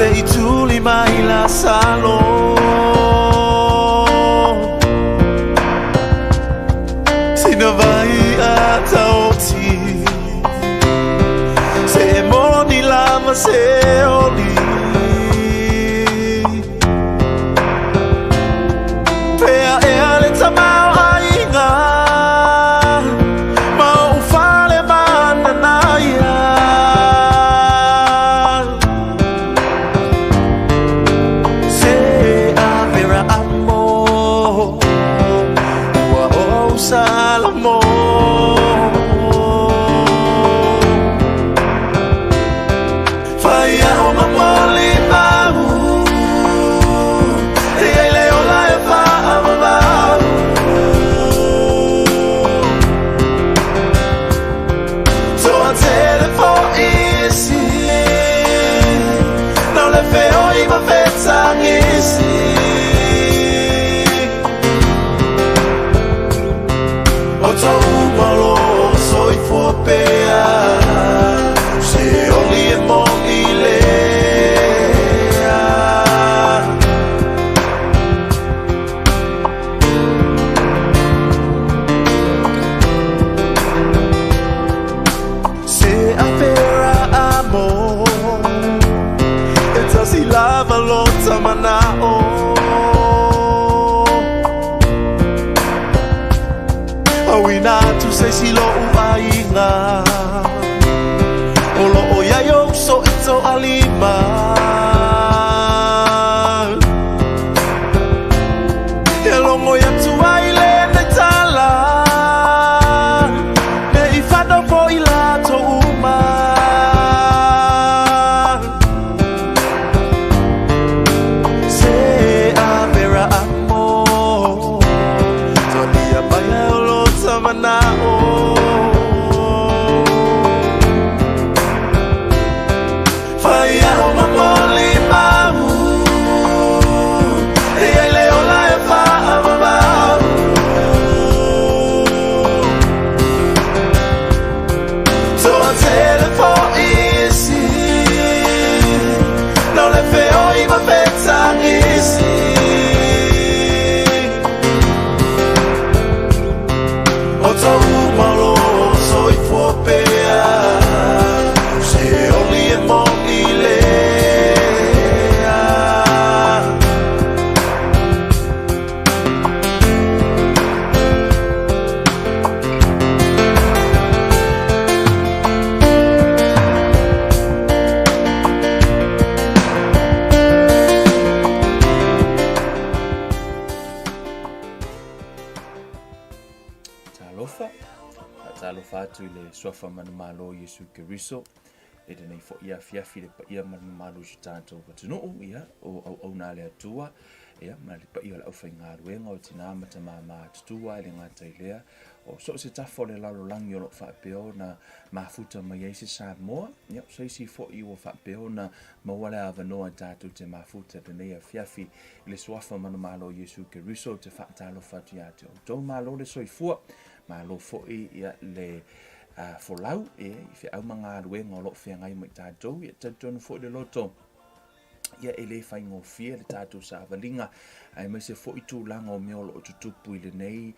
Se i tuli mai Lasalo. Sina vai a taoti. Se moni lava se oli. Pea ea le tamaoaiga ma ou fale mananaia. Se avera amo ua ou Salamo. Fai ao ma molimau, e ai le ola e faavavau. Toatele fo'i isi, nau le feoi ma fetagisi. O tou malo soifua pea, se oli e moni lea. Se afera amo, e tasi lava lota mana'o. Auina atu se isi lo'u aiga, o lo'o iai ou so'ito alima. Ia logo atu ai lenei tala, me i whanau fo'i latou uma. Se avera amo, talia mai o lota mana'o. Fai ao ma molimau, e ai le ola e faavavau. Toatele fo'i isi, nau le feoi ma fetagisi. O tou malo soifua pea, se oli e moni lea. Talofa, faatalofa atu i le Suafa Manumalo o Iesu Keriso, e lenei fo'i afiafi le paia ma le mamalu o si tatou atunuu, ia, o auauna a le Atua, ia, ma le paia o le aufaigaluega o tinā ma tamā matutua, e le gata i lea, o so o se tafa o le lalolagi o lo o faapea ona mafuta mai ai se Samoa, ia, o se isi fo'i ua faapea ona maua le avanoa e tatou te mafuta i lenei afiafi i le Suafa Manumalo o Iesu Keriso, ou te faatalofa atu ia te outou. Malo le soifua, malo foi ia le folau e i feau ma galuega o lo o feagai ma i tatou. Ia talitonu foi le loto, ia e le faigofie le tatou savaliga, aemaise foi tulaga o mea o lo o tutupu i lenei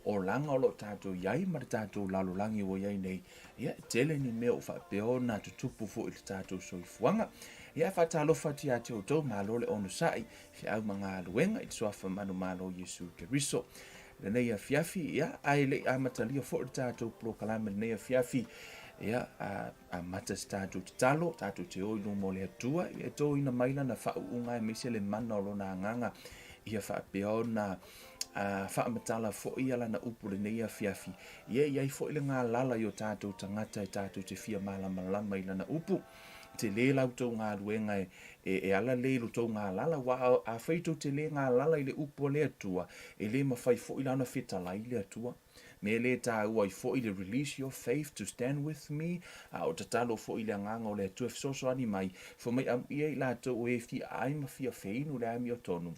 olaga o lo o tatou i ai ma le tatou lalolagi ua i ai nei. Ia, e tele ni mea ua faapea ona tutupu foi i le tatou soifuaga. Ia, e faatalofa atu ia te outou, malo le onosai, feau ma galuega i le Suafa Manumalo o Iesu Keriso. Lenei afiafi, ia, ae le i amatalia foi le tatou polokalame lenei afiafi, ia, a, amata se tatou tatalo, tatou te o i luma o le Atua, ia e toina mai lana faauuga aemaise le mana o lona agaga, ia faapea ona a, faamatala foi ia lana upu lenei afiafi, ia e i ai foi le galala i o tatou tagata e tatou te fia malamalama i lana upu. Tele la outou galuega e, e, e ala lea i lo tou galala, aua afai tou te le galala i le upu a le Atua, e le mafai foi la ona fetalai le Atua. Mea lea e taua ai foi le release your faith to stand with me, a o tatalo foi i le agaga o le Atua e fesoasoani mai, fai mai amuia i latou o e fia ai ma fia feinu le amiotonu.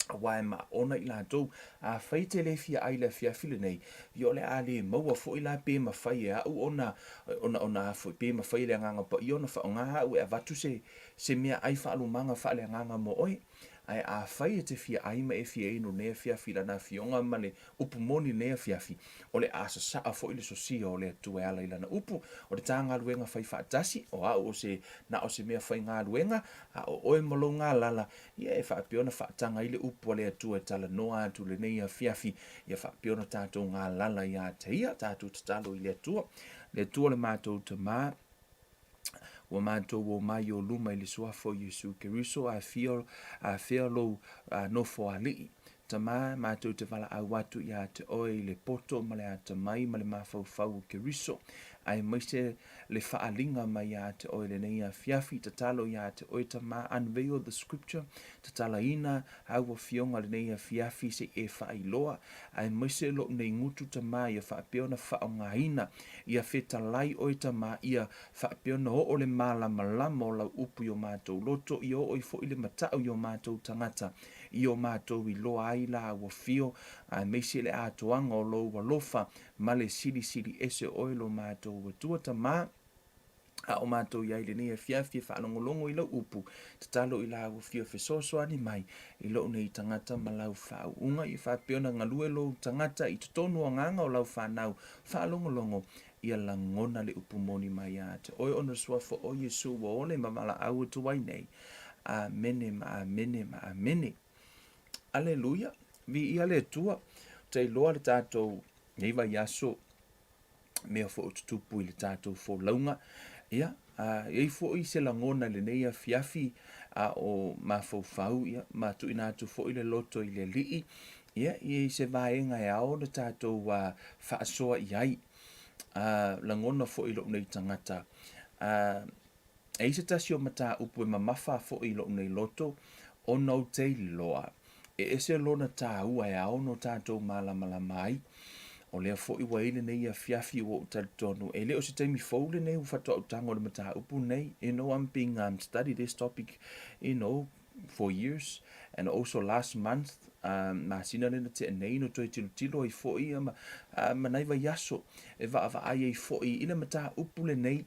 Aua e maona i latou, afai e te le fia ai i le afiafi lenei, ia o le a le maua foi la pe mafai e au ona, ona, ona a foi, pe mafai e le Agaga Paia ona faaaoga au e avatu se, se meaai faalumaga faaleagaga mo oe. Ae afai e te fia ai ma e fia inu i lenei afiafi i Lana Afioga ma le upu moni i lenei afiafi, o le a sasaa foi le sosia o le Atua e ala i Lana upu. O le ta galuega fai faatasi, o au o se, na o se mea faigaluega, a o oe ma lou galala, Ia e faapea ona faataga ai le upu a le Atua e talanoa atu i lenei afiafi, ia faapea ona tatou galala ia te Ia, tatou tatalo i le Atua. Le Atua le matou Tama, ua matou o mai o luma i le suafa o Iesu Keriso, afio, afea lou nofoalii. Tama, matou te valaau atu ia te oe i le poto ma le atamai ma le mafaufau o Keriso, aemaise le faaaliga mai ia te oe lenei afiafi, tatalo ia te oe Tama, unveil the scripture, tatalaina au afioga lenei afiafi se i e faailoa, aemaise lou nei gutu Tama ia faapea ona faaaogaina, ia fetalai oe Tama, ia faapea ona oo le malamalama o lau upu i o matou loto, ia oo ai foi le matau i o matou tagata, i o matou iloa ai la ua fio, aemaise le atoaga o lou alofa ma le silisili ese oe lo matou Atua Tama, a o matou i ai i lenei afiafi e faalogologo i lau upu, tatalo i la ua fia fesoasoani mai i lou nei tagata ma lau faauuga, ia faapea ona galue lou tagata i totonu o agaga o lau fanau faalogologo, ia lagona le upu moni mai ia te oe ona suafa o Iesu ua ole ma valaau atu ai nei. Amene ma amene ma amene. Aleluia. Viia le Atua. Ou te iloa le tatou nei vaiaso mea foi o tutupu i le tatou folauga. Ia, a i ai foi se lagona i lenei afiafi a o mafaufau, ia, ma tuuina atu foi le loto i le Alii, ia, i se vaega e ao ona tatou faasoa i ai. A lagona foi i lou nei tagata, a E i se tasi o mataupu e mamafa foi i lou nei loto, ona ou te iloa, e ese lona tāua e ao no tatou malamalama ai. O lea foi ua i ai lenei afiafi ua ou talitonu, e le o se taimi fou lenei ua faatoa ou tago i le mataupu lenei. You know, I'm being study this topic, you know, for years and also last month, masina lea na tea nei, na toe tilotilo ai foi ma, ma nai vaiaso e vaavaai ai foi i le mataupu lenei,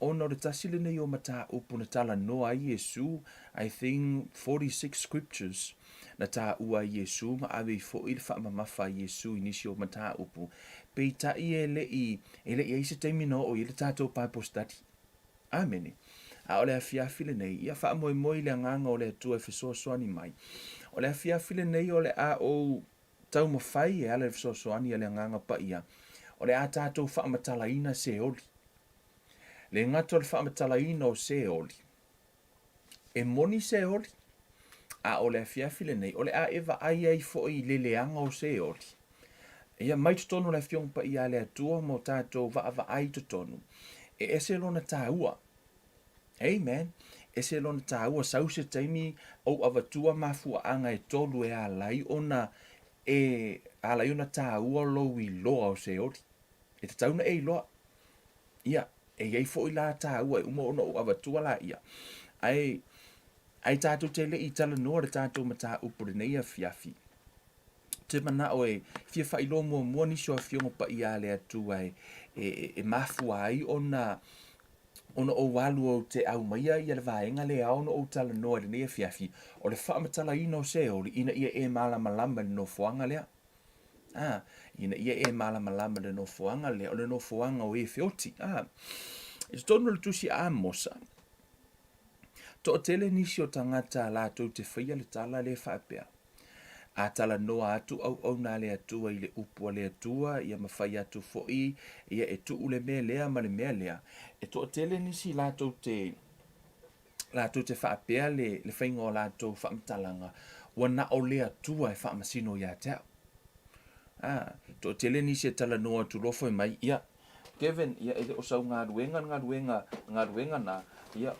ona o le tasi lenei o mataupu na talanoa ai Iesu, I think 46 scriptures na taua ai Iesu ma ave ai foi le faamamafa a Iesu i nisi o mataupu, peitai e le i, e le i ai se taimi na oo i ai le tatou Bible study. Amene. A o le afiafi lenei, ia faamoemoe i le Agaga o le Atua e fesoasoani mai. O le afiafi lenei o le a ou taumafai e ala i le fesoasoani a le Agaga Paia, o le a tatou faamatalaina Seoli. Le gata o le faamatalaina o Seoli, e moni Seoli, a o le afiafi lenei, o le a e vaai ai foi i le leaga o Seoli. Ia mai totonu o le Afioga Paia a le Atua ma o tatou vaavaai i totonu, e ese lona taua. Amen. Ese lona taua, sau se taimi ou avatua mafuaaga e tolu e ala ai ona e ala ai ona taua lou iloa o Seoli. E tatau ona e iloa. Ia, e i ai foi la taua e uma ona ou avatua laia. Ae, ae tatou te le i talanoa le tatou mataupu lenei afiafi. Te manao e fia faailoa muamua nisi o afioga paia a le Atua e, e, e mafua ai ona ona ou alu ou te aumaia ia le vaega lea ao ona ou talanoa i lenei afiafi, o le faamatalaina o Seoli ina ia e malamalama i le nofoaga lea. A, ina ia e malamalama i le nofoaga lea, o le nofoaga o e feoti. A, i totonu o le tusi a Amosa, toatele nisi o tagata latou te faia le tala lea faapea, a talanoa atu auauna a le Atua i le upu a le Atua, ia ma fai atu foi, ia e tuu le mea lea ma le mea lea. E toatele nisi latou te, latou te faapea le, le faiga o latou faamatalaga, ua na o le Atua e faamasino ia te au. A, toatele nisi e talanoa atu loa fai mai, ia, Kevin, ia e le o sau galuega le galuega, galuega na, ia,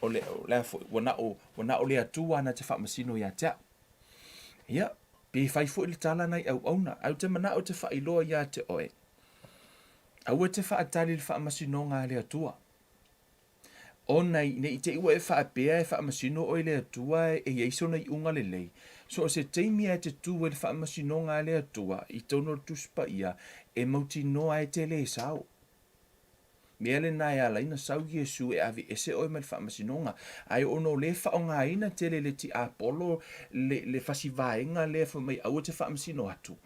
o le, o le a foi, ua na o, ua na o le Atua na te faamasino ia te au. Ia, pe fai foi le tala nai auauna, ae ou te manao e te faailoa ia te oe, aua e te faatali i le faamasinoga a le Atua. Ona ne i te i ua e faapea e faamasino oe i le Atua e i ai sona iuga lelei, so o se taimi lava e te tu ai i le faamasinoga a le Atua i totonu o le Tusi Paia, e mautinoa e te le sao. Mea lena e ala ai ona sau Iesu e aveese oe mai le faamasinoga. Ae ona o lea e faaaogaina tele e le tiapolo le, le fasi vaega lea fai mai aua te faamasino atu,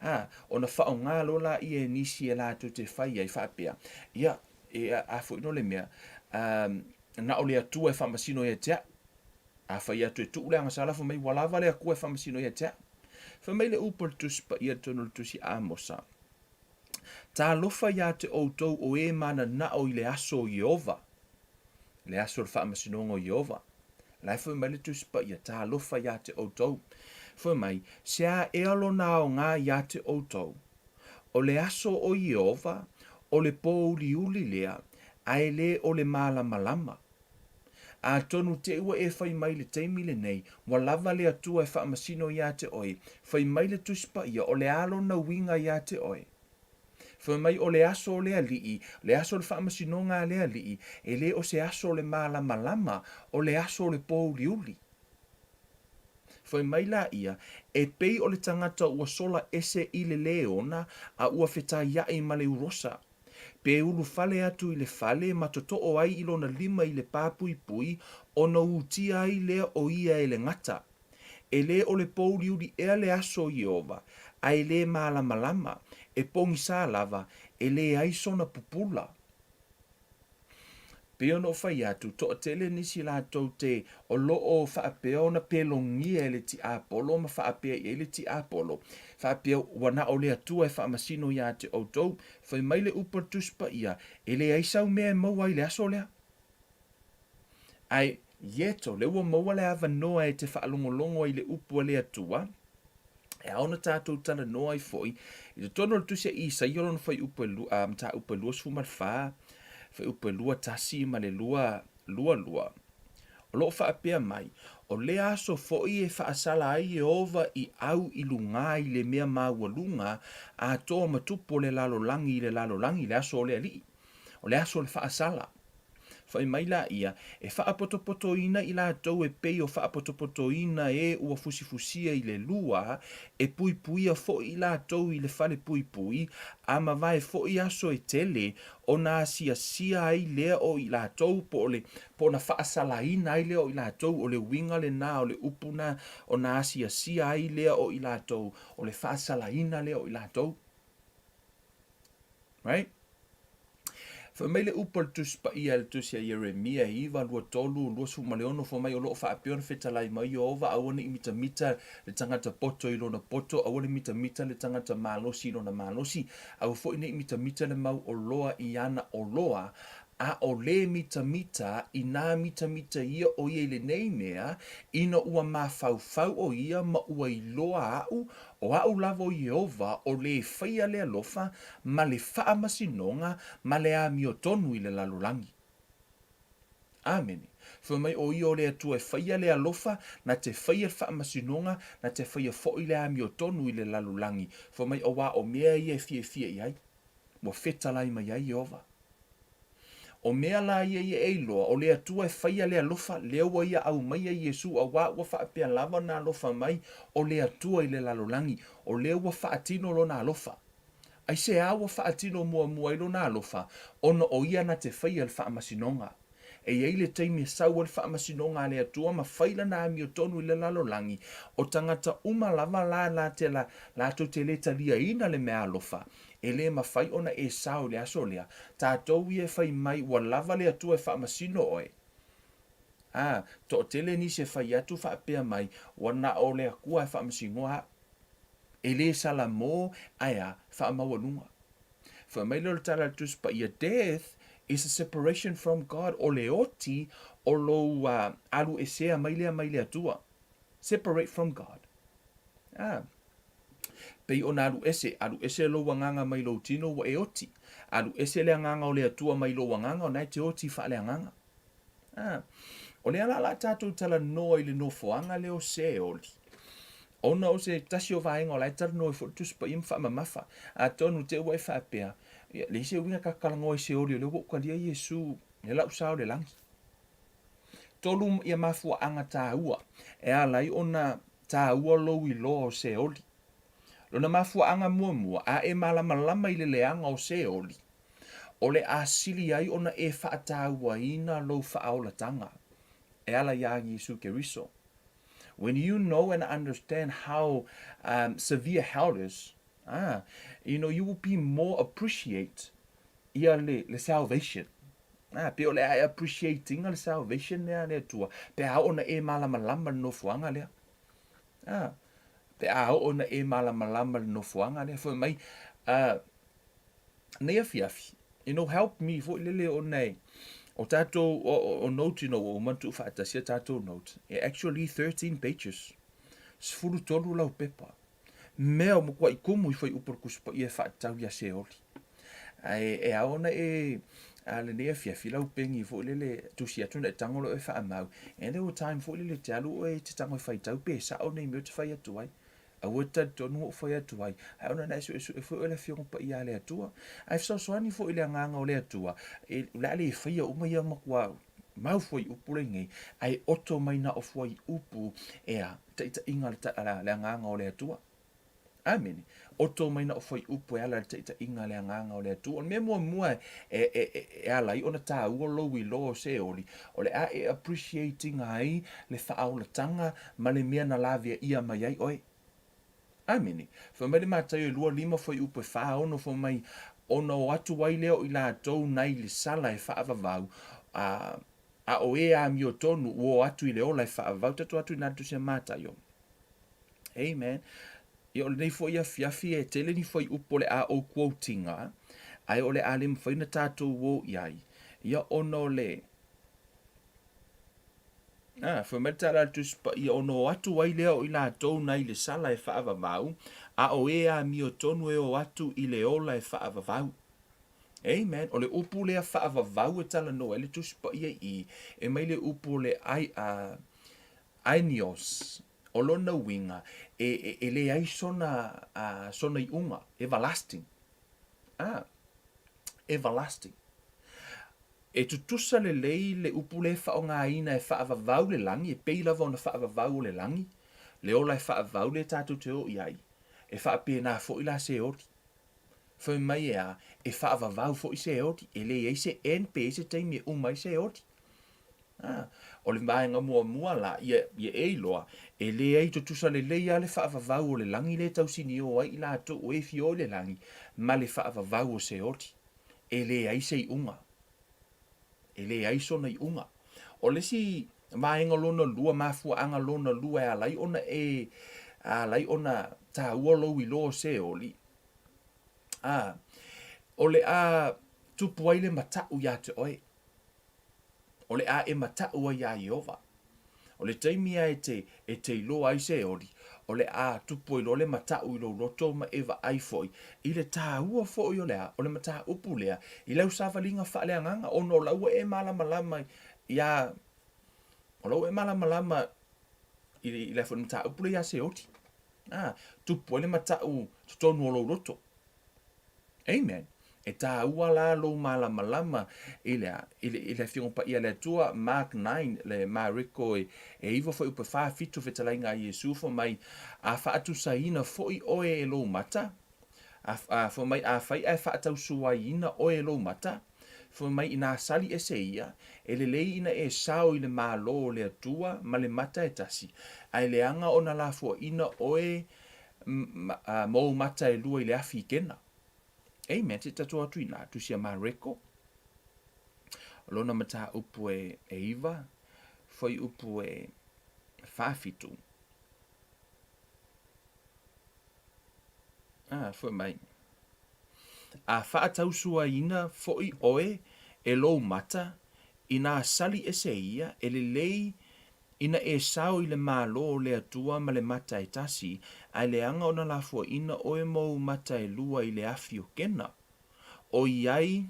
a, ona faaaoga loa laia e nisi e latou te fai ai faapea, ia, E a foi no le mea, na o le Atua e faamasino ia te au. A fai atu e tuu le agasala, fai mai ua lava le Atua e faamasino ia te au. Fai mai le upu a le Tusi Paia i totonu o le Tusi Amosa, Talofa iā te outou o e mananao i le aso o Ieova, le aso o le faamasinoga o Ieova. La e fai mai le Tusi Paia, Talofa iā te outou. Fai mai, Se a ea lona aoga iā te outou? O le aso o Ieova, o le pōuliuli lea, a e lē o le malamalama. Atonu te ua e fai mai i le taimi lenei, ua lava le Atua e faamasino iā te oe, fai mai le Tusi Paia, o le a lona uiga iā te oe? Fai mai o le aso o le Alii, le aso o le faamasinoga a le Alii, e lē o se aso o le malamalama, o le aso o le pōuliuli. Fai mai laia, E pei o le tagata ua sola ese i le lēona a ua fetaiaʻi ma le urosa. Pe ulufale atu i le fale ma totoo ai i lona lima i le pā puipui, ona utia ai lea o ia e le gata. E lē o le pōuliuli ea le aso o Ieova, a e lē malamalama, e pogisā lava, e leai sona pupula. Pei ona ou fai atu, toatele nisi latou te o lo o faapea ona pelogia e le tiapolo ma faapea i ai le tiapolo, faapea ua na o le Atua e faamasino iā te outou. Fai mai le upu a le Tusi Paia, e leai sau mea e maua ai i le aso lea. Ae, yet, o lea ua maua le avanoa e te faalogologo ai i le upu a le Atua, E ao ona tatou talanoa ai foi i totonu o le tusi a Isaia lona fuaiupu e mataupu e 24, fuaiupu e 21 ma le 22. O lo o faapea mai, O lea aso foi e faasala ai Ieova i au i lugā i le mea maualuga atoa ma tupu o le lalolagi i le lalolagi, le aso o le Alii. O le aso o le faasala. Fai mai laia, e faapotopotoina i latou e pei o faapotopotoina e ua fusifusia i le lua, e puipuia foi i latou i le fale puipui, a mavae foi aso e tele, ona asiasia ai lea o i latou, po o le, po ona faasalaina ai lea o i latou, o le uiga lena o le upu na, ona asiasia ai lea o i latou, o le faasalaina lea o i latou. Right? Fai mai le upu a le Tusi Paia i le Tusi a Ieremia e 9, 23, 26, fai mai o lo o faapea ona fetalai mai Ieova, aua ne i mitamita le tagata poto i lona poto, aua le mitamita le tagata malosi i lona malosi, aua foi ne i mitamita le mau oloa i ana oloa, a o le mitamita inā mitamita ia o ia i lenei mea, ina ua mafaufau o ia ma ua iloa aʻu, o aʻu lava o Ieova o le faia le alofa ma le faamasinoga ma le amiotonu i le lalolagi. Amene. Fai mai o ia o le Atua e faia le alofa, na te faia le faamasinoga, na te faia foi le amiotonu i le lalolagi. Fai mai auā o mea ia e fiafia i ai. Ua fetalai mai ai Ieova. O mea la ia ia e iloa, o le Atua e faia le alofa, lea ua ia aumaia Iesu auā ua faapea lava ona alofa mai o le Atua i le lalolagi, o lea ua faatino lona alofa. Aisea ua faatino muamua ai lona alofa? Ona o ia na te faia le faamasinoga. E i ai le taimi e sau ai le faamasinoga a le Atua ma fai lana amiotonu i le lalolagi, o tagata uma lava la la te la, latou te le taliaina le meaalofa, e le mafai ona e sao i le aso lea, tatou ia e fai mai ua lava le Atua e faamasino oe. A, toatele nisi e fai atu faapea mai, ua na o le Atua e faamasinoa au. E le salamo, ae a, faamaualuga. Fai mai lea o le tala a le Tusi Paia, Death is a separation from God, o le oti o lou alu esea mai lea mai le Atua. Separate from God. Ah. Pei ona alu ese, alu ese lou agaga mai lou tino ua e oti. Alu ese le agaga o le Atua mai lou agaga, o na e te oti faaleagaga. Ah. O lea la la tatou talanoa i le nofoaga lea o Seoli. Ona o se tasi o vaega o la e talanoa ai foi le Tusi Paia ma faamamafa. Atonu te ua e faapea, ia, leai se uiga ta talanoa i Seoli o lea ua ou talia Iesu, lea la ou sao i le lagi. Tolu ia mafuaaga taua e ala ai ona taua lou iloa o Seoli. Lona mafuaaga muamua, a e malamalama i le leaga o Seoli, o le a sili ai ona e faatauaina lou faaolataga e ala iā Iesu Keriso. When you know and understand how um, severe hell is, ah, you know, you will be more appreciate ia le, le salvation. Ah, pe o le a e appreciate-ina le salvation lea a le Atua, pe a oo na e malamalama le nofoaga lea. Ah, pe a oo na e malamalama le nofoaga lea. Fai mai, ah, nei afiafi, you know, help me foi lele ona e, o tātou, o, o, o notes, you know, ua uma ona tuufaatasia tātou notes, e actually 13 pages, 13 lau pepa, mea o matuai kumu i fuaiupu o le Tusi Paia e faatatau iā Seoli. Ae e ao ona e a lenei afiafi lau peni foi lele tusi atu ona e tago loa e faamau. And there were time foi lele e te alu oe e te tago e faitau pe sao nei mea ou te fai atu ai. Aua e te talitonu ua ou fai atu ai, ae ona na e suesue foi oe le Afioga Paia a le Atua. Ae fesoasoani foi i le Agaga o le Atua, e, o le a le faia uma ia matua mau fuaiupu lenei, ae oto mai na o fuaiupu e a, taitaiga le, le Agaga o le Atua. Amene. Oto mai na o fuaiupu e ala le taitaiga le Agaga o le Atua. O le mea muamua e, e, e, e ala ai ona taua lou iloa o Seoli, o le a e appreciate-ina ai le faaolataga ma le mea na laveaia mai ai oe. Amene. Fai mai le Mataio e 25 fuaiupu e 46 fai mai, Ona o atu ai lea o i latou nai le sala e faavavau, a, a o e amiotonu ua o atu i le ola e faavavau. Tatou atu i nā le Tusi a Mataio. Amen. Ia o lenei foi afiafi e tele ni fuaiupu o le a ou quote-ina, ae o le a le mafai ona tatou o i ai. Ia ona o le A, fai mai le tala a le Tusi Paia, ona o atu ai lea o i latou nai le sala e faavavau, a o e amiotonu e o atu i le ola e faavavau. Amen. O le upu lea faavavau e talanoa ai le Tusi Paia i i, e mai le upu o le ai, a, aionios, o lona uiga, e, e, e leai sona, a, sona iuga, everlasting. A, everlasting. E tutusa lelei le upu lea e faaaogaina e faavavau le lagi, e pei lava ona faavavau o le lagi, le ola e faavavau lea tatou te o i ai, e faapena foi la Seoli. Fai mai e a, e faavavau foi Seoli, e leai se end pe i ai se taimi e uma ai Seoli. A, o le vaega muamua la, ia, ia e iloa, e leai tutusa lelei lava le faavavau o le lagi lea e tausinio ai i latou o e fia o i le lagi, ma le faavavau o Seoli. E leai se iuga. E leai sona iuga. O le isi vaega lona lua, mafuaaga lona lua e ala ai ona e ala ai ona taua lou iloa o Seoli, a, o le a tupu ai le mataʻu iā te oe. O le a e mataʻu ai iā Ieova. O le taimi a e te, e te iloa ai Seoli, o le a tupu ai loa le mataʻu i lou loto ma e vaai foi i le tāua foi o le a, o le mataupu lea i lau savaliga faaleagaga, ona o la ua e malamalama iā, o la ua e malamalama i, i le foi mataupu lea iā Seoli. A, tupu ai le mataʻu totonu o lou loto. Amen. E tāua la lou malamalama i le, i le, i le Afioga Paia a le Atua, Mark 9, le Mareko e, e iva fuaiupu e 47 fetalaiga a Iesu fai mai, A faatusaina foi oe e lou mata, a, a, fai mai, afai ae faatausuaiina oe e lou mata, fai mai, inā sali ese ia, e lelei ina e sao i le Malo o le Atua ma le mata e tasi, ae leaga ona lafoaina oe ma ou mata e lua i le afi i kena. Amen. Se tatou atu i nā, tusi a Mareko, lona mataupu e, e iva, fuaiupu e 47. Ah, fai mai. A faatausuaina foi oe e lou mata, inā sali ese ia, e lelei Ina e sao i le Malo o le Atua ma le mata e tasi, ae leaga ona lafoaina oe ma ou mata e lua i le afi o Kena. ʻOiai,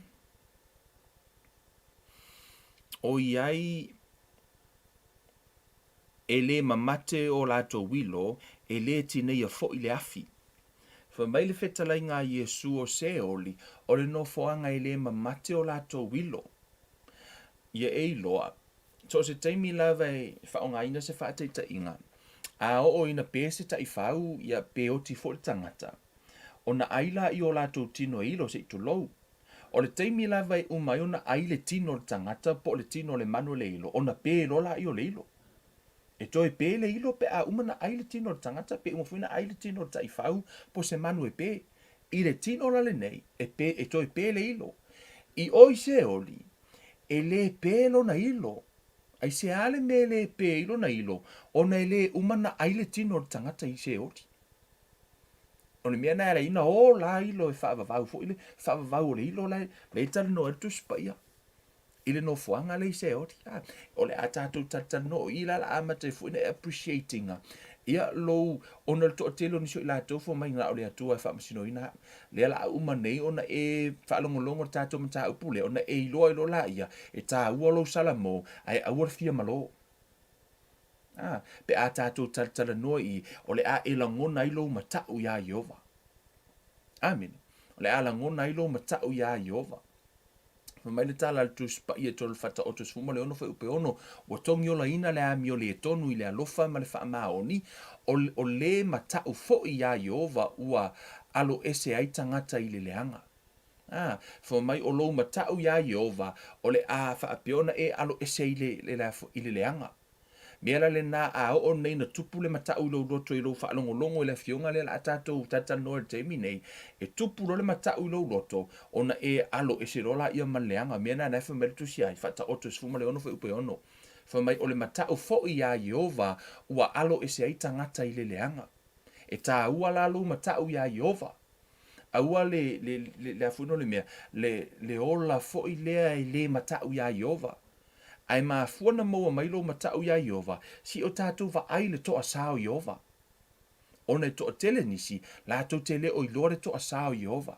ʻoiai e lē mamate o latou ilo, e lē tineia foʻi le afi. Fai mai le fetalaiga a Iesu o Seoli, o le nofoaga e lē mamate o latou ilo. Ia e iloa. So o se taimi lava e faaaogaina se faataitaiga, a oo ina pē se taifau, ia, pe oti foi le tagata, ona ai laia o latou tino e ilo se i tulou. O le taimi lava e uma ai ona ai le tino o le tagata po o le tino o le manu e le ilo, ona pē loa laia o le ilo. E toe pē le ilo pe a uma ona ai le tino o le tagata, pe uma foi ona ai le tino o le taifau po o se manu e pē. I le tino la lenei, e pē, e toe pē le ilo. I o i Seoli, e lē pē lona ilo. Aisea le mea e lē pē ai lona ilo, ona e lē uma ona ai le tino o le tagata i Seoli. O le mea na e ala ai ona o la ilo e faavavau foi le faavavau o le ilo la e talanoa ai le Tusi Paia i le nofoaga lea i Seoli. A, o le a tatou talatalanoa, o i la la amata ai foi ona e appreciate ina ia lou, ona o le toatele o nisi o i latou fai mai na o le Atua e faamasinoina au. Lea la a uma nei ona e faalogologo i le tatou mataupu lea, ona e iloa ai loa laia, e taua lou salamo, ae aua le fia malo. A, pe a tatou talatalanoa i i, o le a e lagona ai lou mataʻu iā Ieova. Amene. O le a lagona ai lou mataʻu iā Ieova. Fai mai le tala a le Tusi Paia i totonu o le Faataoto 16 fuaiupu e 6, Ua togiolaina le amio lē tonu i le alofa ma le faamaoni, o, o lē mataʻu foi iā Ieova ua alo ese ai tagata i le leaga. A, fai mai o lou mataʻu iā Ieova, o le a faapea ona e alo ese i le, le, le, i le leaga. Mea la lena, a oo nei na tupu le mataʻu i lou loto i lou faalogologo i le Afioga lea la a tatou talatalanoa i le taimi nei, e tupu loa le mataʻu i lou loto, ona e alo ese loa laia ma le leaga. Mea lena na e fai mai le Tusi ai, Faataoto 16 fuaiupu e 6, fai mai, O le mataʻu foi iā Ieova ua alo ese ai tagata i le leaga. E tāua la lou mataʻu iā Ieova. Aua le, le, le, le a foi no le mea, le, le ola foi lea e lē mataʻu iā Ieova. Ae mafua na maua mai lou mataʻu iā Ieova, se i o tatou vaai i le toasā o Ieova. Ona e toatele nisi, latou te le o iloa le toasā o Ieova.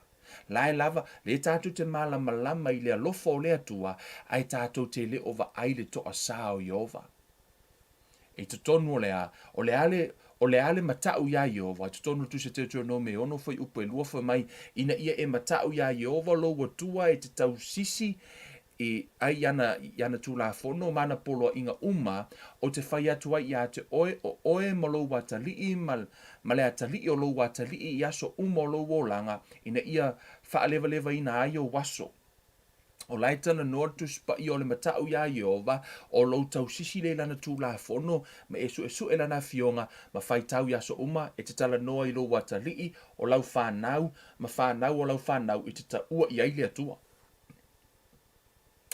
La e lava, lē tatou te malamalama i le alofa o le Atua, ae tatou te le o vaai i le toasā o Ieova. I totonu o le a, o le a le, o le a le mataʻu iā Ieova, i totonu o le Tusi a Teuteronome e ono fuaiupu e lua fai mai, ina ia e mataʻu iā Ieova lou Atua e te tausisi i ai i ana, i ana Tulafono ma ana poloaiga uma, ou te fai atu ai iā te oe, o oe ma lou atalii ma, ma le atalii o lou atalii i aso uma o lou olaga, ina ia faalevalevaina ai ou aso. O la e talanoa le Tusi Paia o le mataʻu iā Ieova, o lou tausisi lea i lana Tulafono, ma e suʻesuʻe lana afioga, ma faitau i aso uma, e te talanoa i lou atalii, o lau fanau, ma fanau o lau fanau i te taua i ai le Atua.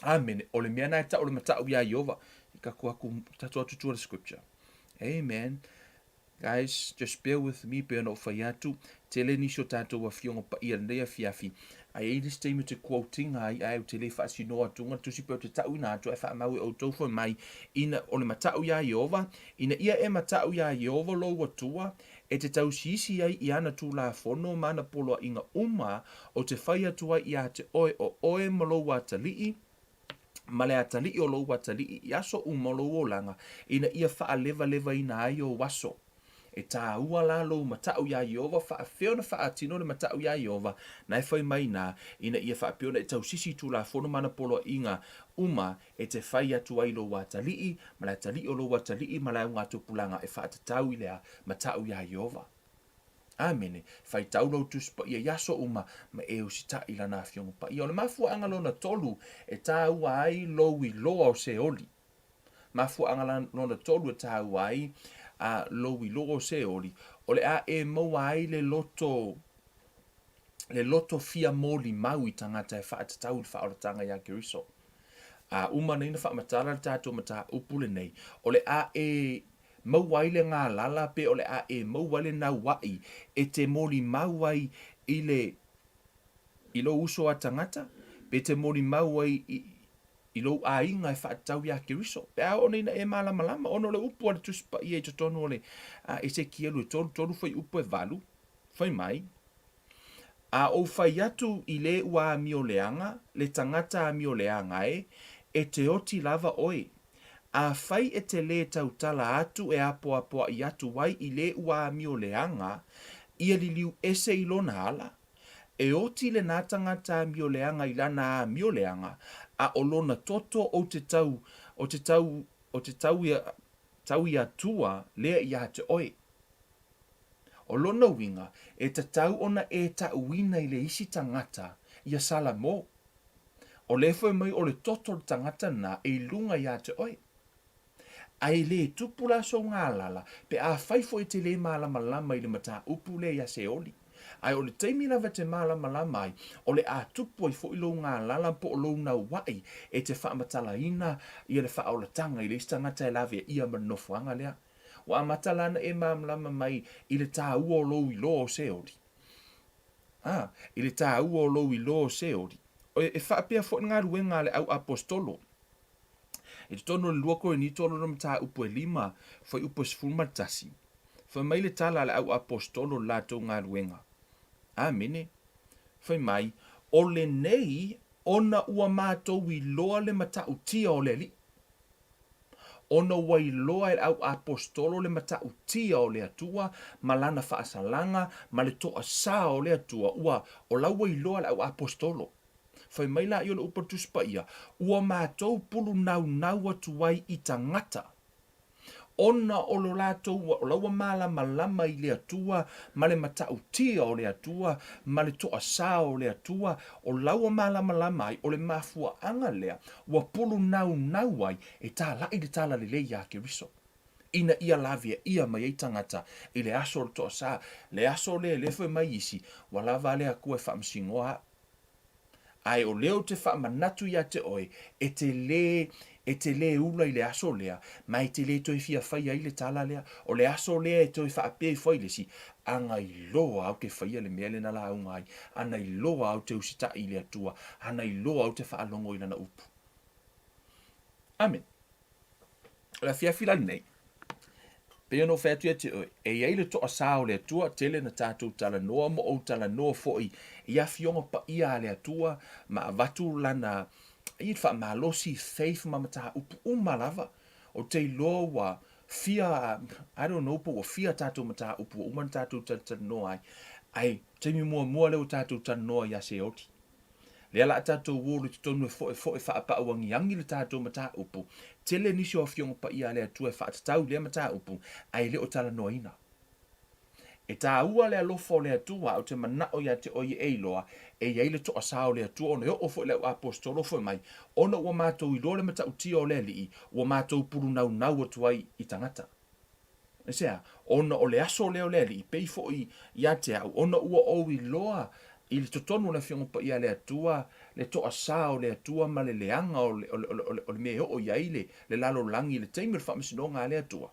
Amene. O le mea na e tau le mataʻu iā Ieova. I tatou aku, tatou atu tua le scripture. Amen. Guys, just bear with me pei ona ou fai atu, tele nisi o tatou afioga paia i lenei afiafi, a i ai nisi taimi ou te quote-ina ai, ae ou te le faasinoa atuga le tusi pei ou te tauina atu ae faamau e outou fai mai, ina, o le mataʻu iā Ieova, ina ia e mataʻu iā Ieova lou Atua, e te tausiisi ai i ana Tulafono ma ana poloaiga uma, ou te fai atu ai iā te oe, o oe ma lou atalii, ma le atalii o lou atalii i aso uma o lou olaga, ina ia faalevalevaina ai ou aso. E tāua la lou mataʻu iā Ieova, faafefea ona faatino le mataʻu iā Ieova, na e fai mai nā, ina ia faapea ona e tausisi i Tulafono ma ana poloaiga uma e te fai atu ai lou atalii, ma le atalii o lou atalii ma le augatupulaga e faatatau i le mataʻu iā Ieova. Amene. Faitau lou Tusi Paia i aso uma ma e usitaʻi lana Afioga Paia. O le mafuaaga lona tolu e tāua ai lou iloa o Seoli. Mafuaaga lona tolu e tāua ai a lou iloa o Seoli, o le a e maua ai le loto le loto fia molimau i tagata e faatatau i le faaolatanga iā Keriso. A uma nei na faamatala le tatou mataupu lenei, o le a e maua ai le galala pe o le a e maua ai le nauaʻi e te molimau ai i le i lou uso a tagata, pe te molimau ai i i lou aiga e faatatau iā Keriso. Pe a oo nei ina e malamalama, ona o le upu a le Tusi Paia i totonu o le Esekielu e tolu, tolu fuaiupu e valu, fai mai, A ou fai atu i le ua amio leaga, le tagata amio leaga e, e te oti lava oe. Afai e te lē tautala atu e apoapoaʻi atu ai i le ua amio leaga, ia liliu ese i lona ala, e oti lenā tagata amio leaga i lana amio leaga, a o lona toto ou te tau, O te tau, o te tau ia, tau i Atua lea ia te oe. O lona uiga, e tatau ona e ta'uina i le isi tagata ia Salamo. O le fai mai o le toto o le tagata na e i luga ia te oe. A e lē tupu la sou galala pe afai foi e te lē malamalama i le mataupu lea ia Seoli. Ae o le taimi lava e te malamalama ai, o le a tupu ai foi lou galala po o lou nauaʻi e te faamatalaina ia le faaolataga i le isi tagata e laveaia ma le nofoaga lea. Ua amata la ona e malamalama mai i le taua o lou iloa o Seoli. A, i le taua o lou iloa o Seoli. E faapea foi le galuega a le au aposetolo. I totonu o le 2 Korinito lona mataupu e 5, fuaiupu e 11, fai mai le tala a le au aposetolo i le latou galuega. Amene. Fai mai, O lenei ona ua matou iloa le matautia o le Alii. Ona ua iloa e le au aposetolo le matautia o le Atua ma lana faasalaga ma le toasā o le Atua, ua, o la ua iloa le au aposetolo. Fai mai laia o le upu a le Tusi Paia, Ua matou pulunaunau atu ai i tagata, ona o lo latou, o la ua malamalama i le Atua ma le matautia o le Atua ma le toasā o le Atua, o la ua malamalama ai, o le mafuaaga lea ua pulunaunau ai e tālaʻi le talalelei iā Keriso, ina ia laveaia mai ai tagata i le aso o le toasā, le aso lea e le fai mai isi, ua lava le Atua e faamasinoa au. Ae o lea ou te faamanatu ia te oe, e te lē, e te lē ula i le aso lea, ma e te lē toe fia faia ai le tala lea. O le aso lea e toe faapea ifo ai le isi, Ana iloa au te faia le mea lea na lauga ai, ana iloa au te usitaʻi i le Atua, ana iloa au te faalogo i Lana upu. Amene. O le afiafi la lenei, pei ona ou fai atu ia te oe, e i ai le toasā o le Atua, tele na tatou talanoa ma ou talanoa foi i afioga paia a le Atua ma avatu lana i le faamalosi, faith ma mataupu uma lava. Ou te iloa ua fia, I don't know po ua fia tatou mataupu ua uma ona tatou talatalanoa ai, ae taimi muamua lea ua tatou talanoa ia Seoli. Lea la a tatou o i totonu e foefoe faapau agiagi le tatou mataupu. Tele nisi o Afioga Paia a le Atua e faatatau i lea mataupu, ae le o talanoaina. E taua le alofa o le Atua, ae ou te manao ia te oe e iloa, e i ai le toasā o le Atua ona e oo foi le au Aposetolo fai mai, Ona ua matou iloa le matautia o le Alii, ua matou pulunaunau atu ai i tagata. Aisea? Ona o le aso lea o le Alii, pei foi ia te au, ona ua ou iloa i le totonu o le Afioga Paia a le Atua, le toasā o le Atua ma le leaga o le, o le, o le, o le mea e oo i ai le, le lalolagi i le taimi o le faamasinoga a le Atua.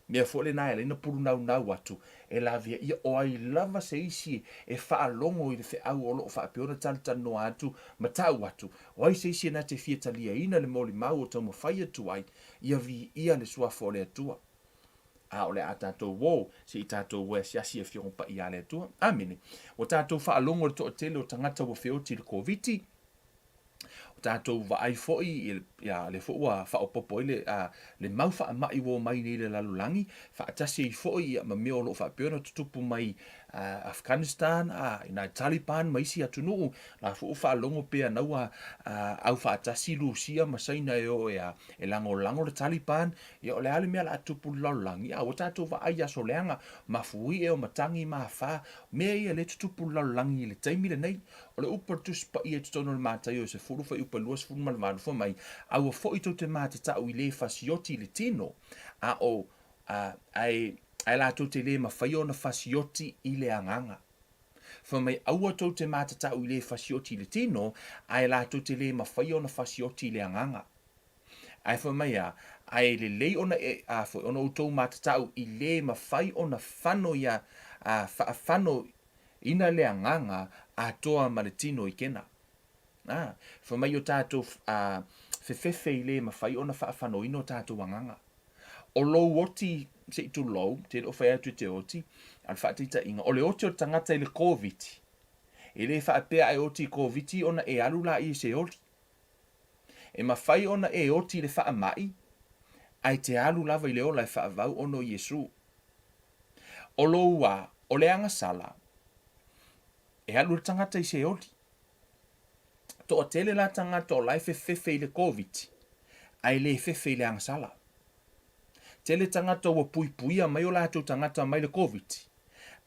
Mea foi lena e ala ai ona pulunaunau atu, e lavea ia o ai lava se isi e faalogo i le feau o lo o faapea ona talatalanoa atu ma tau atu, o ai se isi e na te fia taliaina le molimau o taumafai atu ai, Ia viia le Suafa o le Atua. A o le a tatou o, se i tatou o e asiasi i Afioga Paia a le Atua. Amene. Ua tatou faalogo i le toatele o tagata ua feoti i le Koviti. Ua tatou vaai foi i le, ia, lea foi ua faaopoopo ai le, a, le mau faamai ua omai nei i le lalolagi, faatasi ai foi ia, ma mea o lo o faapea ona tutupu mai Afghanistan, a, i nai Taliban ma isi atunuu, la foi ua faalogo pea na ua aufaatasi Lusia ma Saina e o e, a, e lagolago le Taliban, ia o le a le mea o le a tupu i le lalolagi, a ua tatou vaai i aso leaga, mafuie o matagi ma afa, mea ia lea e tutupu i le lalolagi i le taimi lenei. O le upu a le Tusi Paia i totonu o le Mataio e 10 fuaiupu e 28 fai mai, Aua foi tou te matatau i le fasioti i le tino, a o, a, ae, ae latou te lē mafaia ona fasioti i le agaga. Fai mai, Aua tou te matatau i le fasioti i le tino, ae latou te lē mafaia ona fasioti i le agaga. Ae fai mai a, ae lelei ona e, a foi, ona outou matatau i lē mafai ona fano ia, a, faafano ina le agaga atoa ma le tino i kena. A, fai mai o tatou, a, fefefe i lē mafai ona faafanoina o tatou agaga. O lou oti, se i tulou, te le o fai atu e te oti, a o le faataitaiga, o le oti o le tagata i le Koviti, e le faapea a e oti i Koviti ona e alu laia i se oli. E mafai ona e oti i le faamai, ae te alu lava i le ola e faavau ona o Iesu. O lou a, o le agasala, e alu le tagata i se oli. Toatele la tagata o la e fefefe i le Koviti. Ae le fefe i le agasala. Tele tagata ua puipuia mai o latou tagata mai le Koviti,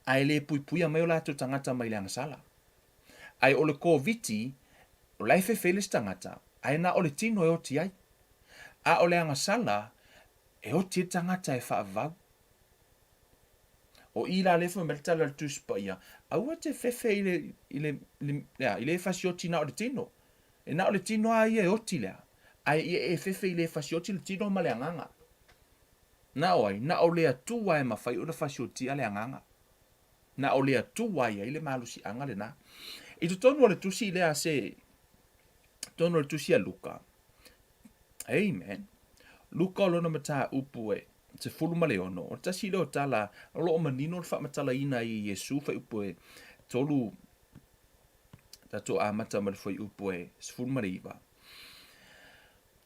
ae le puipuia mai o latou tagata mai le agasala. Ae o le Koviti, o la e fefe ai le isi tagata, ae na o le tino e oti ai. A o le agasala, e oti ai le tagata e faavavau. O i la lea fai mai le tala a le Tusi Paia, aua e te fefe i le, i le, i le, i le fasioti na o le tino. E na o le tino lava ia e oti lea, ae ia e fefe i le fasioti le tino ma le agaga. Na o ai? Na o le Atua e mafai ona fasiotia le agaga. Na o le Atua e i ai le malosiaga lena. I totonu o le tusi lea se, totonu o le tusi a Luka, Amen. Luka o lona mataupu e 16, o le tasi lea o tala o lo o manino le faamatalaina ai e Iesu fuaiupu e 3, Tatou amata ma le fuaiupu e 19.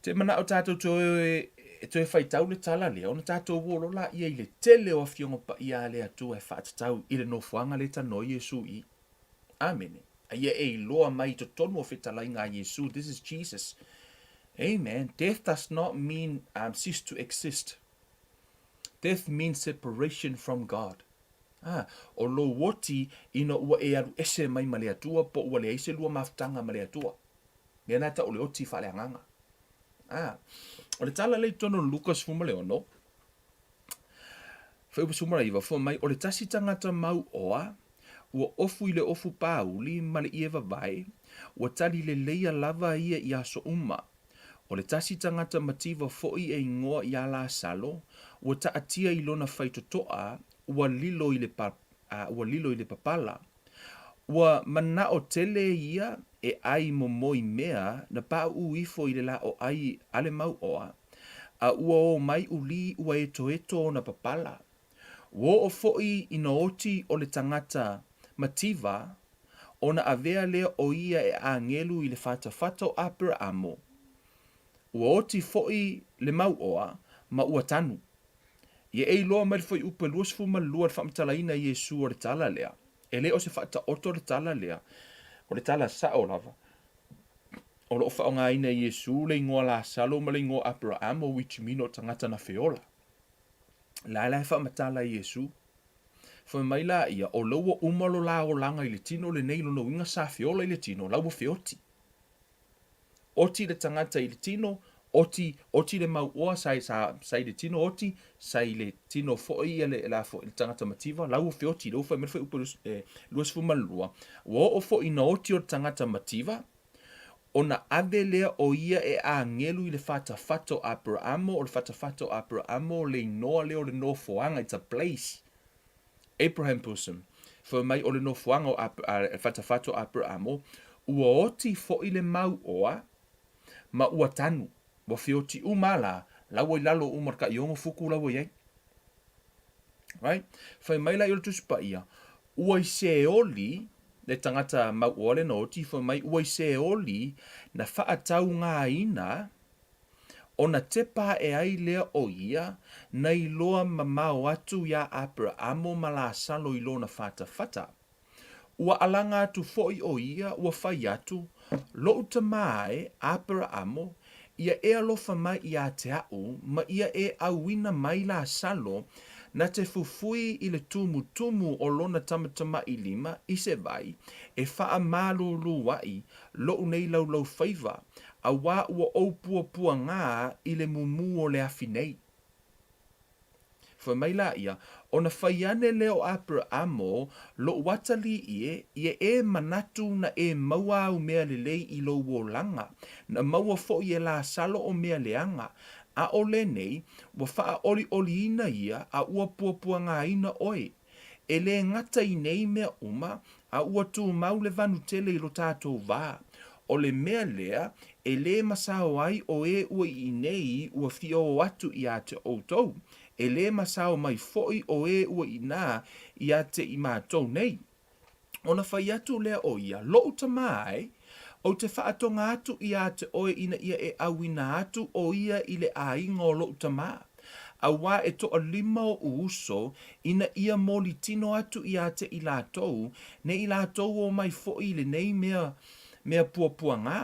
Te manao tatou toe, e toe faitau le tala lea, ona tatou o loa laia i le tele o Afioga Paia a le Atua e faatatau i le nofoaga lea e talanoa ai Iesu i i. Amene. A ia e iloa mai i totonu o fetalaiga a Iesu, this is Jesus. Amen. Death does not mean cease to exist. Death means separation from God. Ā, o lou oti ina ua e alu ese mai ma le Atua po ua leai se lua mafutaga ma le Atua. Mea na e tau o le oti faaleagaga. Ā, o le tala lea i totonu o Luka 16, fuaiupu 19, fai mai, o le tasi tagata mauoa, ua ofu i le ofu pāuli ma le ie vavae, ua tali leleia lava ia i aso uma. O le tasi tagata mativa foi e igoa iā Lasalo, ua taatia i lona faitotoa, ua lilo i le, ua lilo i le papala. Ua manao tele ia e ʻai momoi mea na paʻuʻu ifo i le lāʻoʻai a le mauoa, a ua o mai uli ua etoeto ona papala. Ua oo foi ina oti o le tagata mativa, ona avea lea o ia e agelu i le fatafata o Aperaamo. Ua oti foi le mauoa, ma ua tanu. Ia e iloa mai le fuaiupu e 22 le faamatalaina e Iesu o le tala lea. E le o se faataoto le tala lea, o le tala sao lava. O lo o faaaogaina e Iesu le igoa Lasalo ma le igoa Aperaamo, which mean o tagata na feola. La la e faamatala e Iesu. Fai mai la ia, o la ua uma lo la olaga i le tino lenei, lona uiga sa feola i le tino, la ua feoti. Oti le tagata i le tino, oti, oti le mauoa sa, sa, sa i le tino oti, sa i le tino foi ia le, la foi, le tagata mativa, la ua feoti, lea ua fai mai le fuaiupu e 22, ua oo foi ina oti o le tagata mativa, ona ave lea o ia e agelu i le fatafata o Aperamo, o le fatafata o Aperamo le inoa lea o le nofoaga, it's a place. Abraham bosom, fai mai o le nofoaga o le fatafata o Aperamo, ua oti foi le mauoa ma ua tanu, ua feoti uma a la, la ua i lalo uma o le taiogo fuku la ua i ai. Right? Fai mai la i o le Tusi Paia, ua i Seoli, le tagata mauoa lena oti, fai mai ua i Seoli na faataugaina Ona tepa aʻe ai lea o ia, na iloa mamao atu iā Aperaamo ma Lasalo i lona fatafata. Ua alaga atu foi ʻo ia, ua fai atu, Loʻu tamā e, Aperaamo, ia e alofa mai iā te aʻu, ma ia e ʻauina mai Lasalo, na te fufui i le tumutumu o lona tamatamaʻi lima i se wai, e faamālūlū aʻi loʻu nei laulaufaiva, auā ua ou puapuagā i le mumū o le afi nei. Fai mai la ia, Ona fai ane lea o Aperaamo, loʻu atalii e, ia e manatu na e maua au mea lelei i lou olaga, na maua foʻi e Lasalo o mea leaga, a ʻo lenei, ua faaʻoliʻoliina ia a ua puapuagāina ʻoe. E lē gata i nei mea uma, a ua tumau le vanu tele i lo tatou wā. O le mea lea, e lē masao ai o e ua i inei ua fia o atu iā te outou, e lē masao mai foʻi o e ua inā iā te i matou nei. Ona fai atu lea o ia, Loʻu tamā e, ou te whaatonga atu iā te oe ina ia e auina atu o ia i le āiga o loʻu tamā. Auā e toalima oʻu uso, ina ia moli tino atu iā te i latou, ne i latou o mai foʻi i lenei mea, mea puapuagā.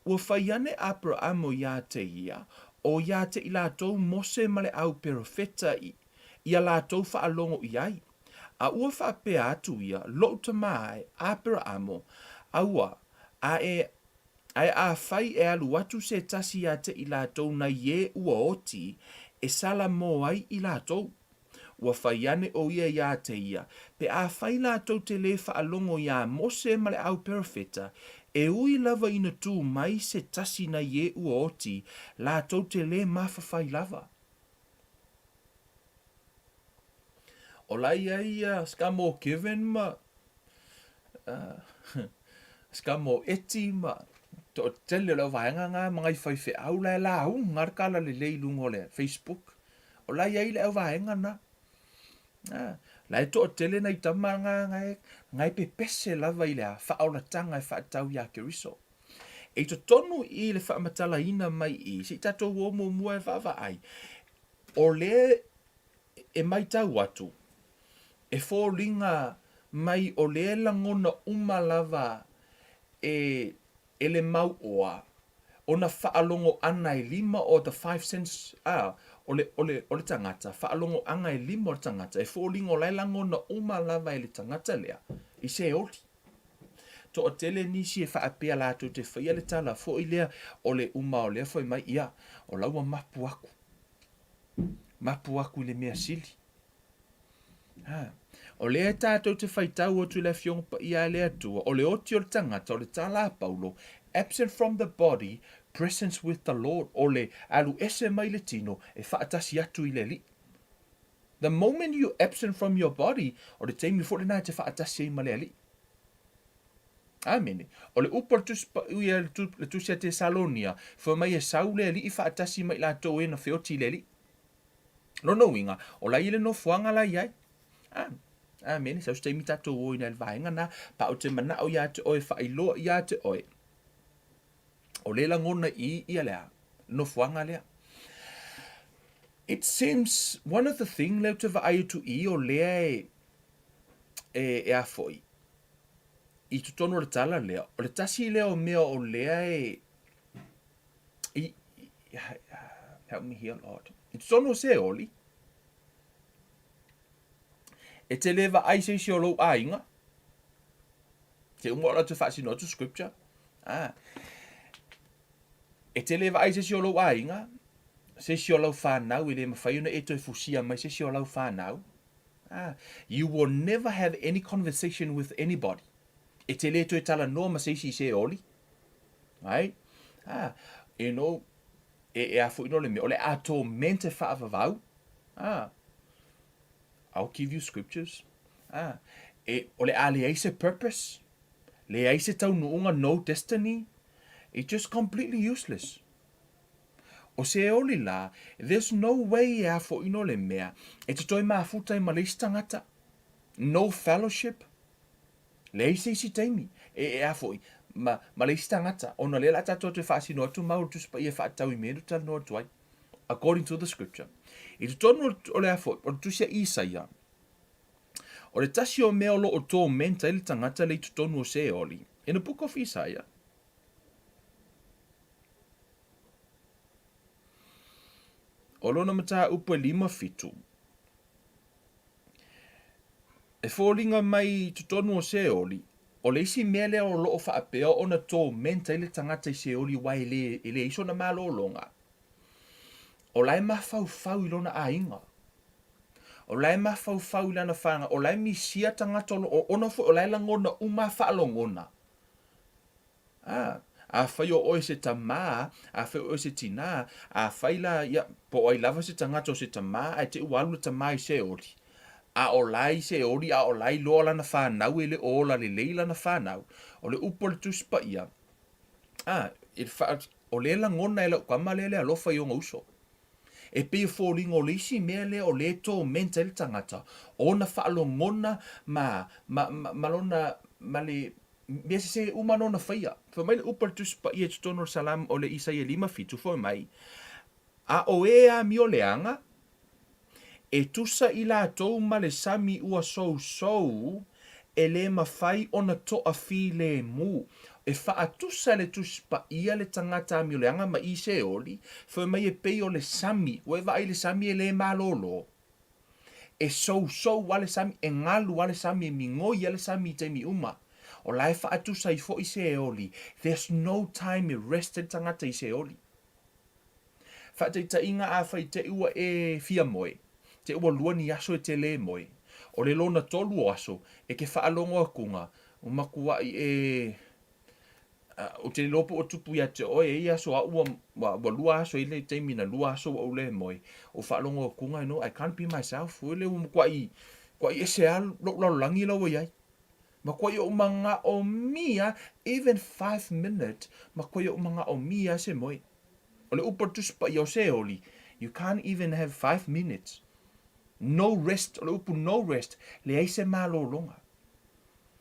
Ua fai ane Aperaamo iā te ia, O ia te i latou Mose ma le au perofeta i ia latou faalogo i ai. A ua faapea atu ia, Loʻu tama e, Aperaamo, aua, a e, ae afai e alu atu se tasi ia te i latou nai e ua oti, e sala mo ai i latou. Ua fai ane ʻo ia iā te ia, Pe afai latou te lē faalogo iā Mose ma le au perofeta, e ui lava ina tū mai se tasi nai e ua oti, latou te lē mafafai lava. O la ia ia ska mo Kevin ma ska mo Eti ma toatele o le auvaega nga ma ngai faifeau la e lauga le kala lelei i luga o le Facebook. O la e i ai le auvaega na. A, la e toatele nai tama nga nga e, nga e pepese lava i le a, faaolataga e faatatau iā Keriso. E i totonu i le faamatalaina mai i, se i tatou o muamua e vaavaai, o lea e maitau atu, e foliga mai o lea e lagona uma lava e e le mauoa ona faalogoaga e lima o the five sense a o le o le o le tagata, faalogoaga e lima o le tagata, e foliga o la e lagona uma lava e le tagata lea i se oli. Toatele nisi e faapea latou te faia le tala foi lea o le uma o lea fai mai, ia, o la ua mapu aku, mapu aku i le mea sili. Ha. O lea tatou te faitau atu i le Afioga Paia a le Atua, o le oti o le tagata, o le tala a Paulo, absent from the body, presence with the Lord, o le alu ese mai le tino, e faatasi atu i le Alii. The moment you absent from your body, o le taimi foi lena e te faatasi ai ma le Alii. Amene. O le upu a le Tusi Paia, le Tusi a Tesalonia, fai mai e sau le Alii faatasi ma i latou e na feoti i le Alii. Lona uiga, o la i le nofoaga la i ai. A, amene, sau se taimi tatou o ina i le vaega na, pa ou te manao iā te oe, faailoa iā te oe, o le lagona i ia le a, nofoaga lea. It seems, one of the thing lea ou te vaai atu i o lea e, e, e a foi, i totonu o le tala lea, o le tasi lea o mea o lea e, I, help me here, Lord. I totonu o Seoli, e te le vaai se isi o lou aiga, te uma o la te faasino atu scripture, ah, e te le vaai se isi o lou aiga, se isi o lau whanau, e le mawhai ona e toe fusia mai se isi o lau whanau, ah, you will never have any conversation with anybody. E te le toe talanoa ma se isi i Seoli, Right? Ah, you know, e, e a foi no le mea, o le a torment e faavavau. Ah, I'll give you scriptures. Ah, e, o le a leai se purpose, leai se taunuuga, no destiny. It's just completely useless. O se oli la, there's no way e a foi no le mea, e te toe mafuta i ma le isi tagata. No fellowship. Leai se isi taimi, e, e a foi, ma, ma le isi tagata, ona lea la tatou toe faasino atu ma o le Tusi Paia e faatatau i mea e talanoa atu ai, according to the scripture. I totonu o le a foi, o le Tusi a Isaia, o le tasi o mea o lo o torment ai le tagata le i totonu o Seoli, in the book of Isaiah, o lona mataupu e 57, E foliga mai i totonu o Seoli, o le isi mea lea o lo o faapea ona torment ai le tagata i Seoli aua e le, e leai sona malologa, o la e mafaufau i lona aiga. O la e mafaufau i lana whanga, o la e misia tagata o lo o, ona foi o la e lagona uma faalogona. Ā, afai o oe se tamā, afai o oe se tinā, afai la, ia, po o ai lava se tagata o se tamā, ae te i ua alu le tamā i Seoli, a o la i Seoli, a o la iloa lana whanau e le o ola lelei lana whanau, o le upu a le Tusi Paia, ā, i le wha, o lea lagona e lau tama lea le alofa i ona uso. E pei e foliga o le isi mea lea o lea e torment ai le tagata, o ona faalogona ma, ma, ma, ma lona, ma le, Mea sese uma nō na faia. Fai mai le upu a le Tusi Paia i totonu o le Salamo o le Isaia 57, fai mai, A o e amio leaga, e tusa i latou ma le sami ua sousou, e le mafai ona toafilemu. E faatusa le Tusi Paia le tagata amioleaga ma i Seoli, fai mai e pei o le sami, ua e vaai i le sami e le malōlō. E sousou lava le sami, e galu lava le sami, e migoi lava le sami i taimi uma. O la e faatusa ai foi Seoli, there's no time e rest ai le tagata i Seoli. Faataitaiga, afai te i ua e fia moe, te ua lua ni aso e te lē moe, o le lona tolu o aso, e ke faalogo akuga, ua makuaʻi e, ou te le iloa po ua tupu ia te oe, e i ai aso aʻu ua, ua, ua lua aso, e i ai le taimi na lua aso ua ou lē moe, ou faalogo akuga, you know, I can't be myself, foi lea ua makuaʻi, makuaʻi ese lava loʻu lalolagi la ua i ai. Makuaʻi oʻu manaʻomia, even 5 minute, makuaʻi oʻu manaʻomia se moe. O le upu a le Tusi Paia o Seoli, you can't even have 5 minutes. No rest, o le upu no rest, leai se malōlōga.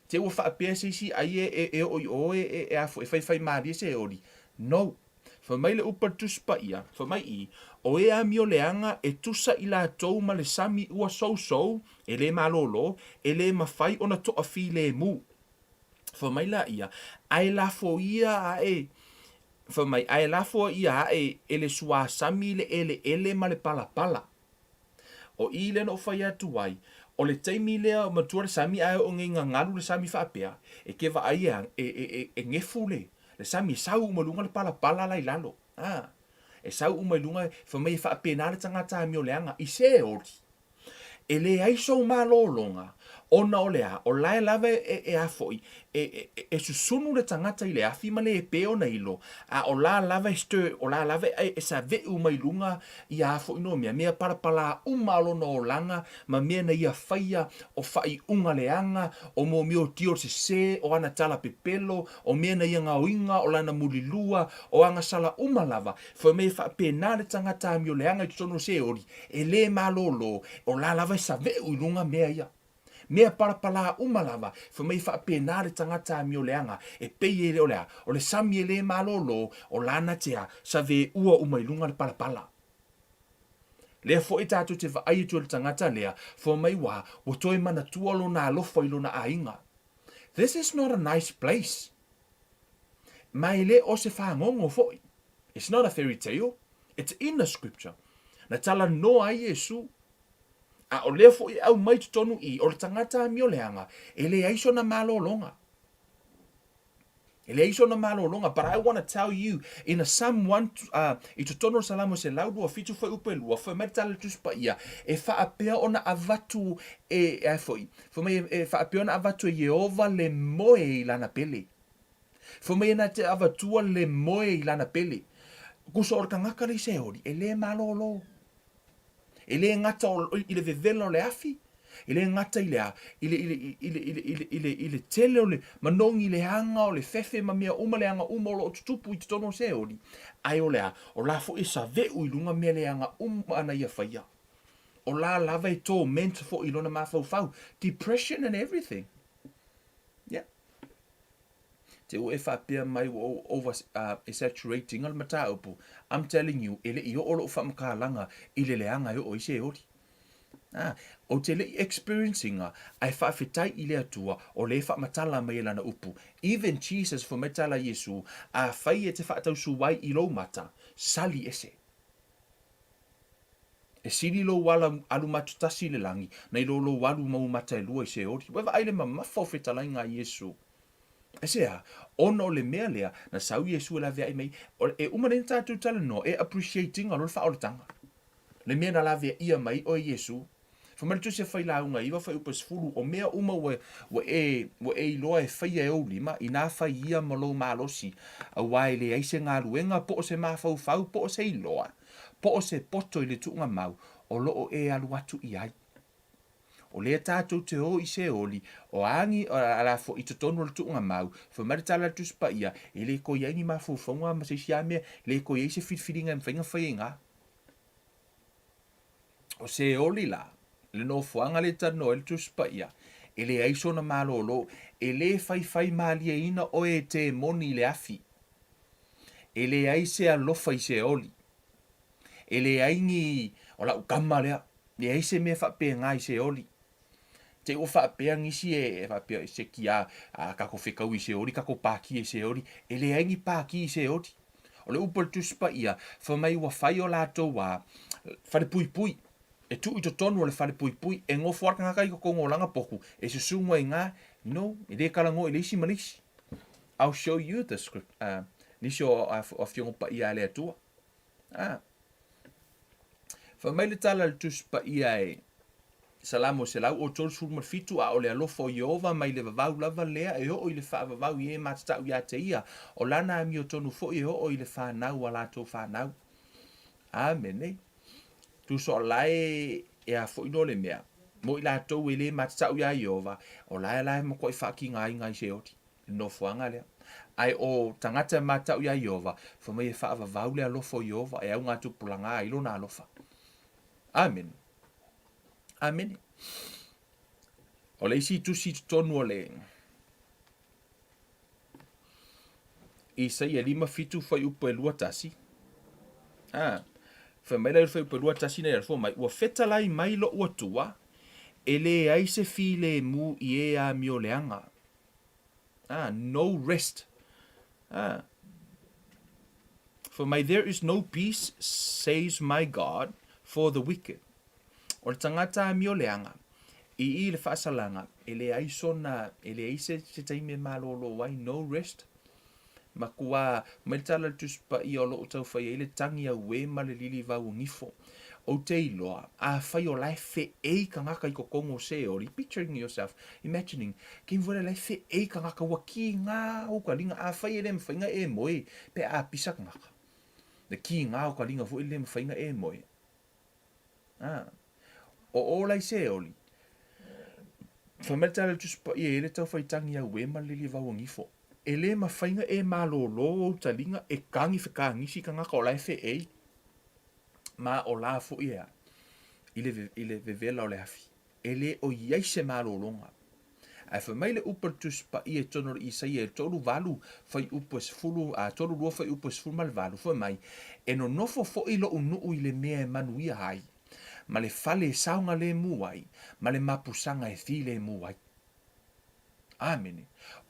Te ua faapea se isi ai e, e, e oo i ō e, e, e a e faifai mālie Seoli. No. Fai mai le upu a le Tusi Paia, fai mai i, o e amioleaga e tusa i latou ma le sami ua sousou, e lē malōlō, e lē mafai ona toafilemu. Fai mai laia, ae lafoia aʻe, fai mai, ae lafo ia aʻe e le suasami le ʻeleʻele ma le palapala. O i lea na ou fai atu ai, o le taimi lea matua le sami ae oo nei gagalu le sami faapea, e ke vaai e, e, e, e, e gefu le, le sami e sau uma i luga le palapala la i lalo. A, e sau uma i luga, fai mai e faapena le tagata amioleaga, i se oli. E leai sou malōlōga, ona o le a, o lae lava e, e a foi, e, e, e susunu le tagata i le afi ma le epē ona ilo, a o la lava e stir, o la lava e, e saveʻu mai luga ia a foi no mea, mea palapalā uma o lona olaga ma mea na ia faia, o faaiuga leaga, o mōmiotia o le sesē, o ana tala pepelo, o mea na ia gaoiga, o lana mulilua, o agasala uma lava, fai mai e faapena le tagata amioleaga i totonu o Seoli, E lē malōlō, o la lava e saveʻu i luga mea ia. Mea palapalā uma lava, fai mai e faapena le tagata amioleaga, e pei e le o le a, o le sami e lē malōlō, o lana te a, saveʻua uma i luga le palapala. Lea foʻi tatou te vaai atu i le tagata lea, fai mai ua, ua toe manatua lona alofa i lona aiga. This is not a nice place. Ma e le o se fagogo foʻi. It's not a fairy tale, it's in the scripture. Na talanoa ai Iesu, a o lea foʻi e aumai totonu i, o le tagata amioleaga, e leai sona malōlōga. E leai sona malōlōga. But I want to tell you, in a Psalm 1, i totonu o le Salamo 127 fuaiupu e lua, fai mai le tala i le Tusi Paia, e faapea ona avatu e, e ai foi, fai mai e, e faapea ona avatu e Ieova le moe i lana pele. Fai mai e na te avatua le moe i lana pele. Kusa o le tagata le i Seoli, e lē malōlō. E lē gata o, i le vevela o le afi, e lē gata i le a, i le, i le, i le, i le, i le, i le, i le tele o le manogi leaga o le fefe ma mea uma leaga uma o lo o tutupu i totonu o Seoli, ae o le a, o la foi e saveʻu i luga mea leaga uma na ia faia. O la lava e torment foi i lona mafaufau, depression and everything. Yeah. Te ua e faapea mai ua ou over e saturating le mataupu, I'm telling you, e le i oo lou faamatalaga i le leaga e oo ai se oli. Ah, ou te le i experience ina, ae faafetai i le Atua o lea e faamatala mai e Lana upu. Even Jesus, fai mai tala Iesu, afai e te faatausu ai i lou mata, sali ese. E sili lou ala alu matutasi i le lagi, nai lo lou alu mau mata e lua i Seoli. Ua e vaai le mamafa o fetalaiga a Iesu. Aisea? Ona o le mea lea, na sau Iesu e laveai mai, e uma nei ona tatou talanoa, e appreciate ina loa le faaolataga. Le mea na laveaia mai oe Iesu. Fai mai le Tusi a Failauga 9 fuaiupu e 10, o mea uma ua, ua e, ua e iloa e faia e ou lima, inā fai ia ma lou malosi, auā e leai se galuega, po o se mafaufau, po o se iloa, po o se poto i le tuugamau, o lo o e alu atu i ai. O lea tatou te o i Seoli, o a ni, o la foʻi i totonu o le tuugamau, fai mai le tala a le Tusi Paia, e le toe i ai ni mafaufauga ma se isi lava mea, e le toe i ai se filifiliga e mafai ona faia i ina. O Seoli la, le nofoaga lea e talanoa ai le Tusi Paia, e leai sona malōlō, e lē faifaimalieina oe e temoni i le afi. E leai se alofa i Seoli. E leai ni, o lau kama lea, leai se mea faapena i Seoli. Te i ua faapea nisi e faapea i se kia a kako whekau i Seoli, kako pāki i Seoli, e leai ni pāki i Seoli. O le upu a le Tusi Paia, fai mai ua fai o latou a falepuipui, e tuu i totonu o le falepuipui, e nofo lava le tagata i totonu o lana potu, e susuga i ina, no, e le talanoa i le isi ma le isi. I'll show you the script, nisi o Afioga Paia a le Atua. Ah. Fai mai le tala a le Tusi Paia e Salamo 137, A o le alofa o Ieova mai le vavau lava lea e oo i le faavavau i e matatau iā te ia, o lana amiotonu foi e oo i le fanau a latou fanau. Amene. Tusa o la e e a foi no le mea, mo i latou e le matatau iā Ieova, o la e la e matuai faakigaina i Seoli, le nofoaga lea. Ae o tagata e matatau iā Ieova, fai mai e faavavau le alofa o Ieova e augatupulaga ai lona alofa. Amene. Amene. O le isi tusi i totonu o le Isaia 57 fuaiupu e 21. Ah, fai mai la i le fuaiupu e 21 nei fua mai, ua fetalai mai lo'u Atua, e leai se filemu i e amioleaga. Ah, no rest. Ah. For my there is no peace, says my God, for the wicked. O le tagata amioleaga, i i le faasalaga, e leai sona, e leai se, se taimi e malōlō ai, no rest. Makuā, mai le tala a le Tusi Paia o lo o taufai ai le tagi auē ma le lilivau o gifo. Ou te iloa, afai o la e feʻei kagaka i totonu o Seoli, picturing yourself, imagining, kei mea la e feʻei kagaka ua kīgā ou ka liga, afai e le mafai na e moe pe a pisa kagaka. Le kīgā o ka liga foi le mafai na e moe. A, o o la i Seoli, fai mai le tala a le Tusi Paia e le tau fai tangi auē ma le lilivau o gifo. E le mafai na e malōlō ou taliga e kagi fekagisi kagaka o la e feʻei. Ma o la foi e a, i le, i le vevela o le afi. E le o i ai se malōlōga. Ae fai mai le upu a le Tusi Paia i totonu o le Isaia e 38 fuaiupu e 10, a, 32 fuaiupu e 18, fai mai, E nonofo foi loʻu nuu i le mea e manuia ai, ma le fale e saogalemu ai, ma le mapusaga e filemu ai. Amene.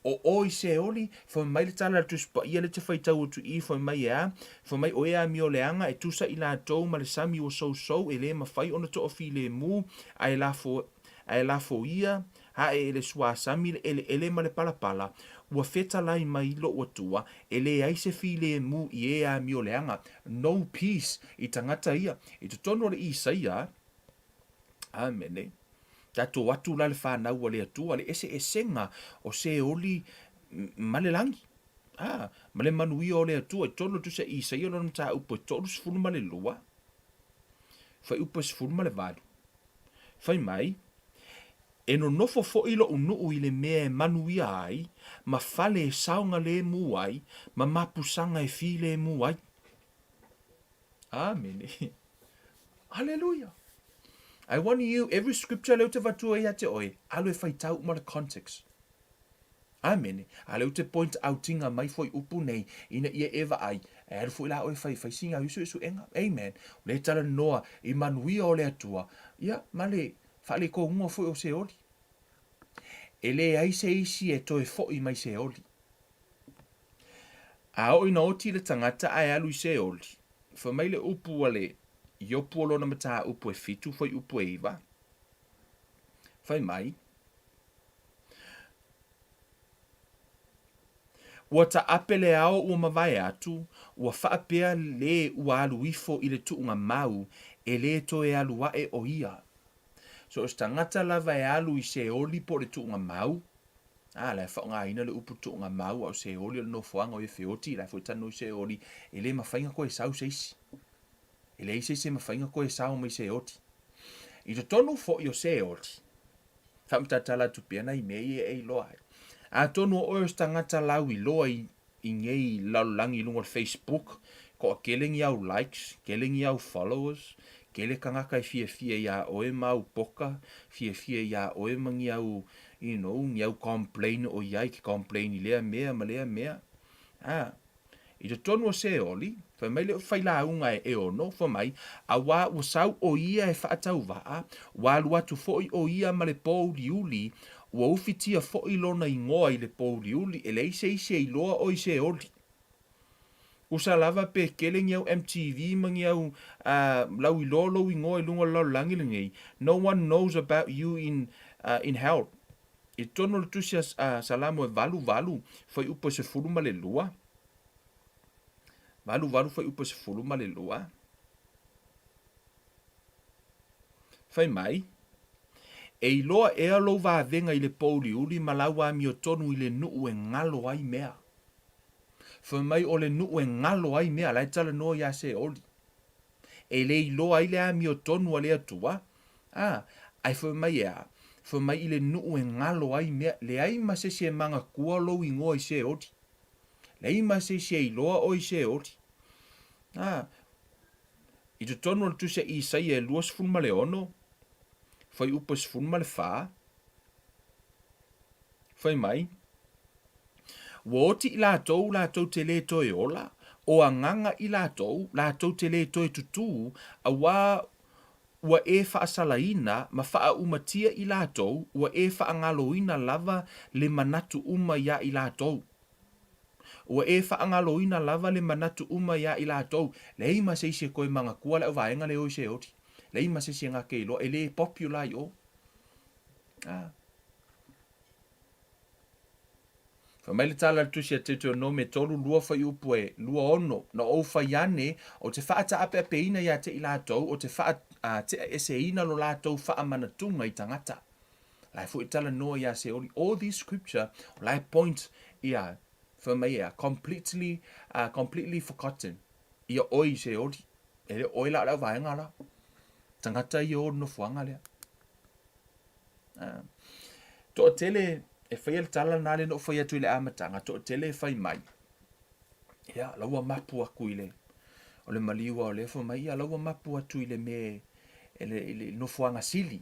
O oe i Seoli, fai mai le tala a le Tusi Paia lea e te faitau atu i, fai mai e a? Fai mai, o e amioleaga e tusa i latou ma le sami ua sousou e le mafai ona toafilemu, ae lafo, ae lafoia ae e le suasami le eleele ma le palapala, ua fetalai mai loʻu Atua, e leai se filemu i e amioleaga, no peace, i tagata ia. I totonu o le Isaia, Amene. Tatou atu la le fanau a le Atua, le eseesega o Seoli ma le lagi. A, ma le manuia o le Atua i totonu o le Tusi a Isaia lona mataupu e 32, fuaiupu e 18. Fai mai, E nonofo foi loʻu nuu i le mea e manuia ai, ma fale e saogalemu ai, ma mapusaga e filemu ai. Amene. Hallelujah. I want you, every scripture lea ou te avatua ia te oe, alu e faitau uma le context. Amene. A lea ou te point outinga mai foi upu nei, ina ia e vaai, e alu foi la oe fai, fai sina au suesuega. Amen. O lea e talanoa i manuia o le Atua, ia, ma le faaletonu foi o Seoli. E leai se isi e toe foi mai Seoli. A oo ina oti le tagata ae alu i Seoli, fai mai le upu a le Iopu o lona mataupu e fitu fuaiupu e iva, fai mai, Ua taape le ao ua mavae atu, ua faapea le ua alu ifo i le tuuga mau, e le toe alu ae o ia. So o se tagata lava e alu i Seoli po o le tuuga mau, A, la e faaaogaina le upu tuugamau, a o Seoli o le nofoaga o Efeoti, la e foi talanoa i Seoli, e le mafai ona toe sau se isi. E leai se isi e mafai ona toe sao mai Seoli. I totonu foi o Seoli, faamatala atu pea nai mea ia e iloa ai. Atonu o oe o se tagata lauiloa i, i nei lalolagi i luga o le Facebook, toatele ni au likes, tele ni au followers, tele tagata e fiafia iā oe ma au poka, fiafia iā oe ma ni au, you know, ni au complain o i ai, ke complain i lea mea ma lea mea. A, i totonu o Seoli, Fai mai le failauga e 6, fai mai, Auā ua sau ʻo ia e faatauvaa, ua alu atu foi ʻo ia ma le pōuliuli, ua ufitia foi lona igoa i le pōuliuli, e leai se isi e iloa ʻoe i Seoli. Usa lava pe kele ni au MTV ma ni au lauiloa lou igoa i luga o le lalolagi lenei, no one knows about you in in hell. I totonu o le tusi a Salamo e 8, 8, fuaiupu e 12, 8, 8 fuaiupu e 12, fai mai, E iloa ea lou vavega i le pōuliuli ma lau amiotonu i le nuu e galo ai mea. Fai mai o le nuu e galo ai mea, la e talanoa iā Seoli. E le iloa ai le amiotonu a le Atua, a, ae fai mai e a? Fai mai i le nuu e galo ai mea, leai ma se isi e manatua lou igoa i Seoli. Leai ma se isi e iloa oe i Seoli. A, i totonu o le tusi a Isaia e 26, fuaiupu e 14, fai mai, Ua oti i latou latou te lē toe ola, o agaga i latou, latou te lē toe tutū, auā ua e faasalaina ma faaaumatia i latou, ua e faagaloina lava le manatu uma iā i latou. Ua e faagaloina lava le manatu uma iā i latou. Leai ma se isi e toe manatua le auvaega lea e o i Seoli. Leai ma se isi e na te iloa, e le popular i o. A. Fai mai le tala a le Tusi a Teuteronome 3, 2 fuaiupu e 26, Na ou fai ane, ou te faataapeapeina ia te i latou, ou te faateaeseina lo latou faamanatuga i tagata. La e foi talanoa ia Seoli. All these scripture, o la e point ia, fai mai ea, completely, completely forgotten. Ia oe i Seoli. E le o oe la o le auvaega la. Tagata ia o le nofoaga lea. Toatele e faia le tala lena lea na ou fai atu i le amataga, toatele e fai mai, ia, la ua mapu atu i le, o le maliu lava o lea fai mai, ia, la ua mapu atu i le mea, i le, i le nofoaga sili.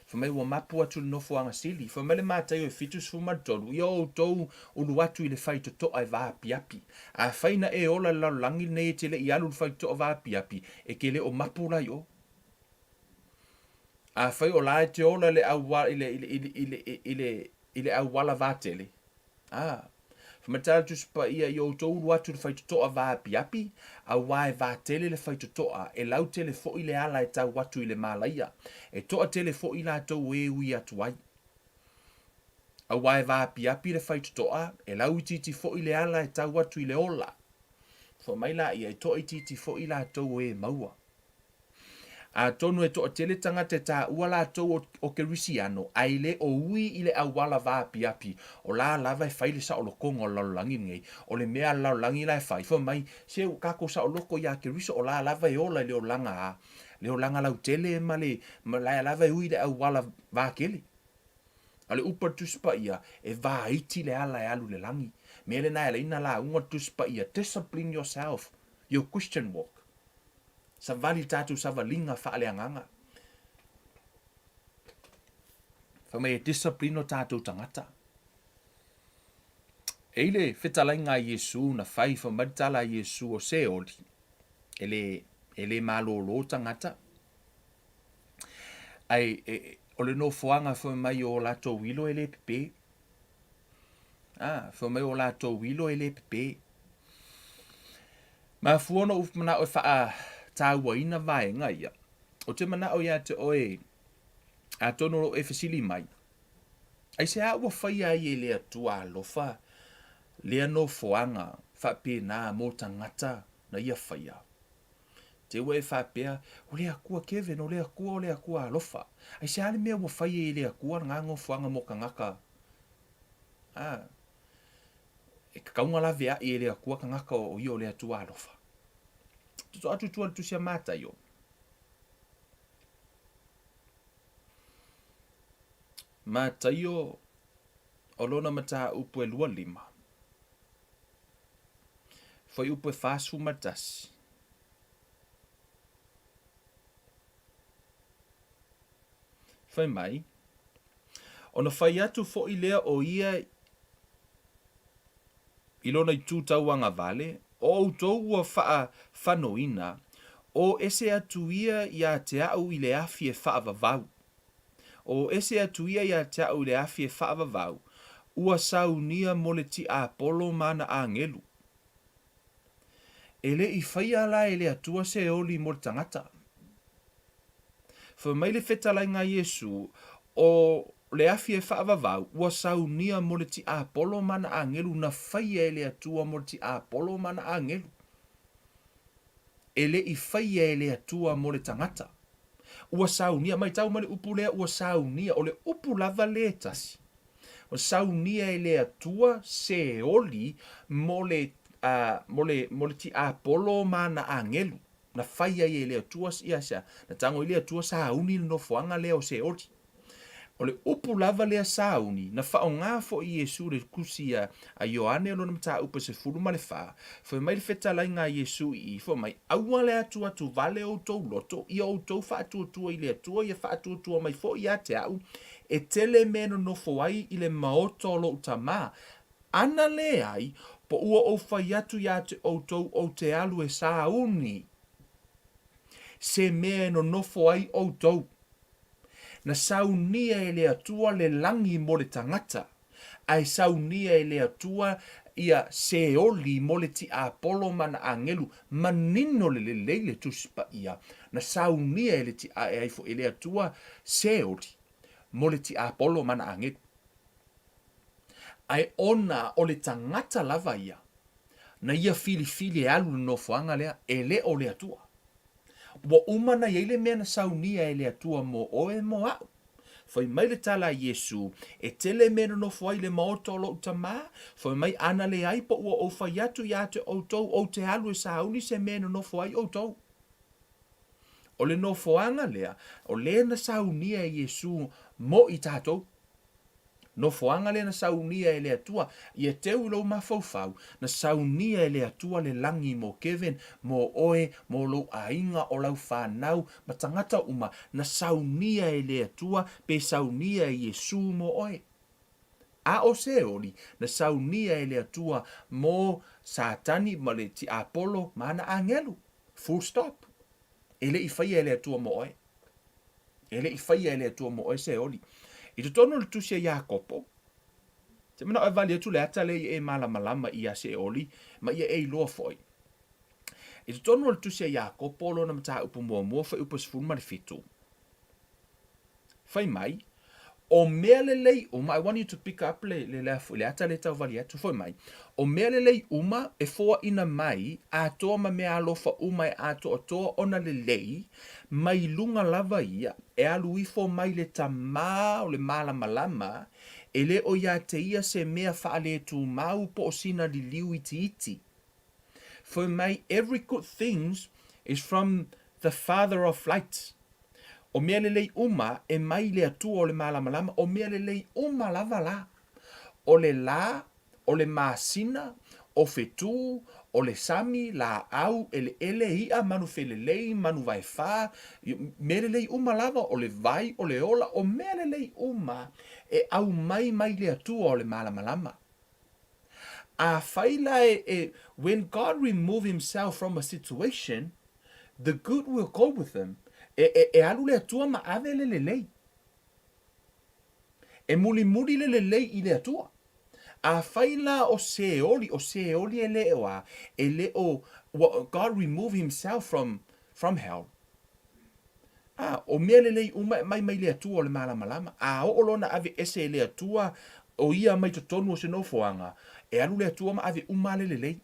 Fai mai ua mapu atu i le nofoaga sili. Fai mai le Mataio e 73, ia outou ulu atu i le faitotoa e vaapiapi. Afai na e ola i le lalolagi lenei e te le i alu i le faitotoa vaapiapi, e te le o mapu la i o. Afai o la e te ola i le auala, i le, i le, i le, i le, i le, i le auala vatele, a, Whamatara Tusi Paia i outou ulu atu i le faitotoa vaapiapi, auā e vatele le faitotoa, e lautele foi le ala e tau atu i le malaia, e toatele foi latou e ui atu ai. Auā e vaapiapi le faitotoa, e lauitiiti foi le ala e tau atu i le ola. Fai mai laia, e toaitiiti foi latou e maua. Atonu e toatele tagata e taua latou o Kerisiano ae le o ui i le auala vaapiapi, o la lava e fai le saolotoga o le lalolagi lenei. O le mea a le lalolagi la e fai, fai mai, se ua tatou saoloko iā Keriso, o la lava e ola i le olaga a, le olaga lautele ma le, ma la lava e ui i le auala vatele. A o le upu a le Tusi Paia, e vaiti le ala e alu i le lagi. Mea lena e ala ai ona lauga le Tusi Paia, discipline yourself, your Christian walk. Savali le tatou savaliga faaleagaga. Fai mai e discipline o tatou tagata. E i le fetalaiga a Iesu na fai, fai mai le tala a Iesu o Seoli, e le, e le malōlō tagata. Ae e, o le nofoaga fai mai o latou ilo e le pepē. Ah, fai mai o latou ilo e le pepē. Mafua ona ou manao e faatauaina vaega ia. Ou te manao ia te oe, atonu o lo o e fesili mai, aisea ua faia ai e le Atua alofa lea nofoaga faapena mo tagata na ia faia? Te ua e faapea, O le Atua Kevin, o le Atua, o le Atua alofa. Aisea le mea ua fai ai e le Atua lena nofoaga mo tagata? Ah. E tatau ona laveai e le Atua tagata o ia o le Atua alofa. Tutu atu i tua i le Tusi a Mataio. Mataio o lona mataupu e 25. Fuaiupu e 41. Fai mai, Ona fai atu foi lea o ia i lona itu tauagavale, O outou ua faafanoina, o ese atu ia iā te a'u i le afi e faavavau. O ese atu ia iā te a'u i le afi e faavavau, ua saunia mo le tiapolo ma ana agelu. E le i faia la e le Atua se oli mo le tagata. Fai mai le fetalaiga a Iesu, O le afi e faavavau, ua saunia mo le tiapolo ma ana agelu, na faia e le Atua mo le tiapolo ma ana agelu. E le i faia e le Atua mo le tagata. Ua saunia, matau mai le upu lea, ua saunia, o le upu lava lea e tasi. Ua saunia e le Atua se oli mo le, uh, mo le, mo le tiapolo ma ana agelu. Na fai ai e le Atua ia sea, na tago i le Atua sauni le nofoaga lea o Seoli. O le upu lava lea sauni, na faaaoga foi Iesu i le tusi a Ioane o lona mataupu e 14, fai mai le fetalaiga a Iesu i i, fai mai, Aua le atuatu vale outou loto, ia outou faatuatua i le Atua, ia faatuatua mai foi ia te au, e tele mea e nonofo ai i le maota o lou Tama, Ana leai, po ua ou fai atu iā te outou ou te alu e sauni se mea e nonofo ai outou. Na saunia e le Atua le lagi mo le tagata, ae saunia e le Atua ia Seoli mo le tiapolo ma ana agelu, manino le lelei le Tusi Paia, na saunia e le e ai foi e le Atua Seoli mo le tiapolo ma ana agelu. Ae ona o le tagata lava ia, na ia filifili e alu i le nofoaga lea, e le o le Atua. Ua uma ona i ai le mea na saunia e le Atua mo oe mo a'u. Fai mai le tala a Iesu, E tele mea e nonofo ai i le maota o lou Tama, fai mai ana leai po ua ou fai atu ia te outou, ou te alu e sauni se mea e nonofo ai outou. O le nofoaga lea, o lea na saunia e Iesu mo i tatou. Nofoaga lea na saunia e le Atua, ia teu i lou mafaufau, na saunia e le Atua le lagi mo Kevin, mo oe, mo lou aiga, o lau fanau, ma tagata uma, na saunia e le Atua, pe saunia e Iesu mo oe. A o Seoli, na saunia e le Atua mo Satani ma le tiapolo ma ana agelu. Full stop. E le i faia e le Atua mo oe. E le i faia e le Atua mo oe Seoli. I totonu o le tusi a Iakopo, te manao e vali atu le ata lea ia e malamalama ia Seoli ma ia e iloa foi. I totonu o le tusi a Iakopo lona mataupu muamua fuaiupu e 17, Fai mai, o mea lelei uma, I want you to pick up le, le, le, le ata lea tau vali atu, fai mai, o mea lelei uma e foaina mai atoa ma mea alofa uma e atoatoa ona lelei, mai luga lava ia, e alu ifo mai le Tamā o le malamalama, e le o iā te ia se mea faaletumau po o sina liliu itiiti. Fai mai, every good things is from the Father of lights. O mea lelei uma e mai i le Atua o le malamalama, o mea lelei uma lava la. O le lā, o le masina, o whetū, o le sami, laau, eleele, i'a, manu felelei, manu vaefā, mea lelei uma lava, o le vai, o le ola, o mea lelei uma e aumai mai le Atua o le malamalama. Afai la e, e, when God remove himself from a situation, the good will go with him. E, e, e alu le Atua ma ave le lelei. E mulimuli le lelei i le Atua. Afai la o Seoli, o Seoli e le o a, e le o, God remove himself from, from hell. A, o mea lelei uma e mai mai le Atua o le malamalama. A oo loa na ave ese e le Atua o ia mai totonu o se nofoaga, e alu le Atua ma ave uma le lelei.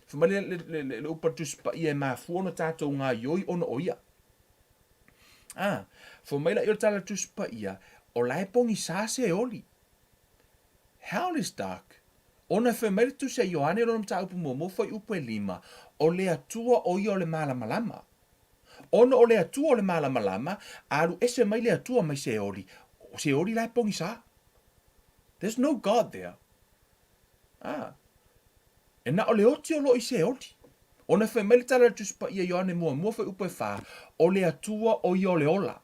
Fai mai le, le, le, le, le upu a le Tusi Paia e mafua ona tatou gaioi ona o ia. A, fai mai laia o le tala a le Tusi Paia, o la e pogisā Seoli. Hell is dark. Ona e fai mai le Tusi a Ioane lona mataupu muamua fuaiupu e lima, o le Atua o ia o le malamalama. Ona o le Atua o le malamalama, alu ese mai le Atua mai Seoli, o Seoli la e pogisā. There's no God there. Ah. E na o le oti o lo o i Seoli. Ona e fai mai le tala a le Tusi Paia Ioane muamua fuaiupu e fa, o le Atua o ia o le ola.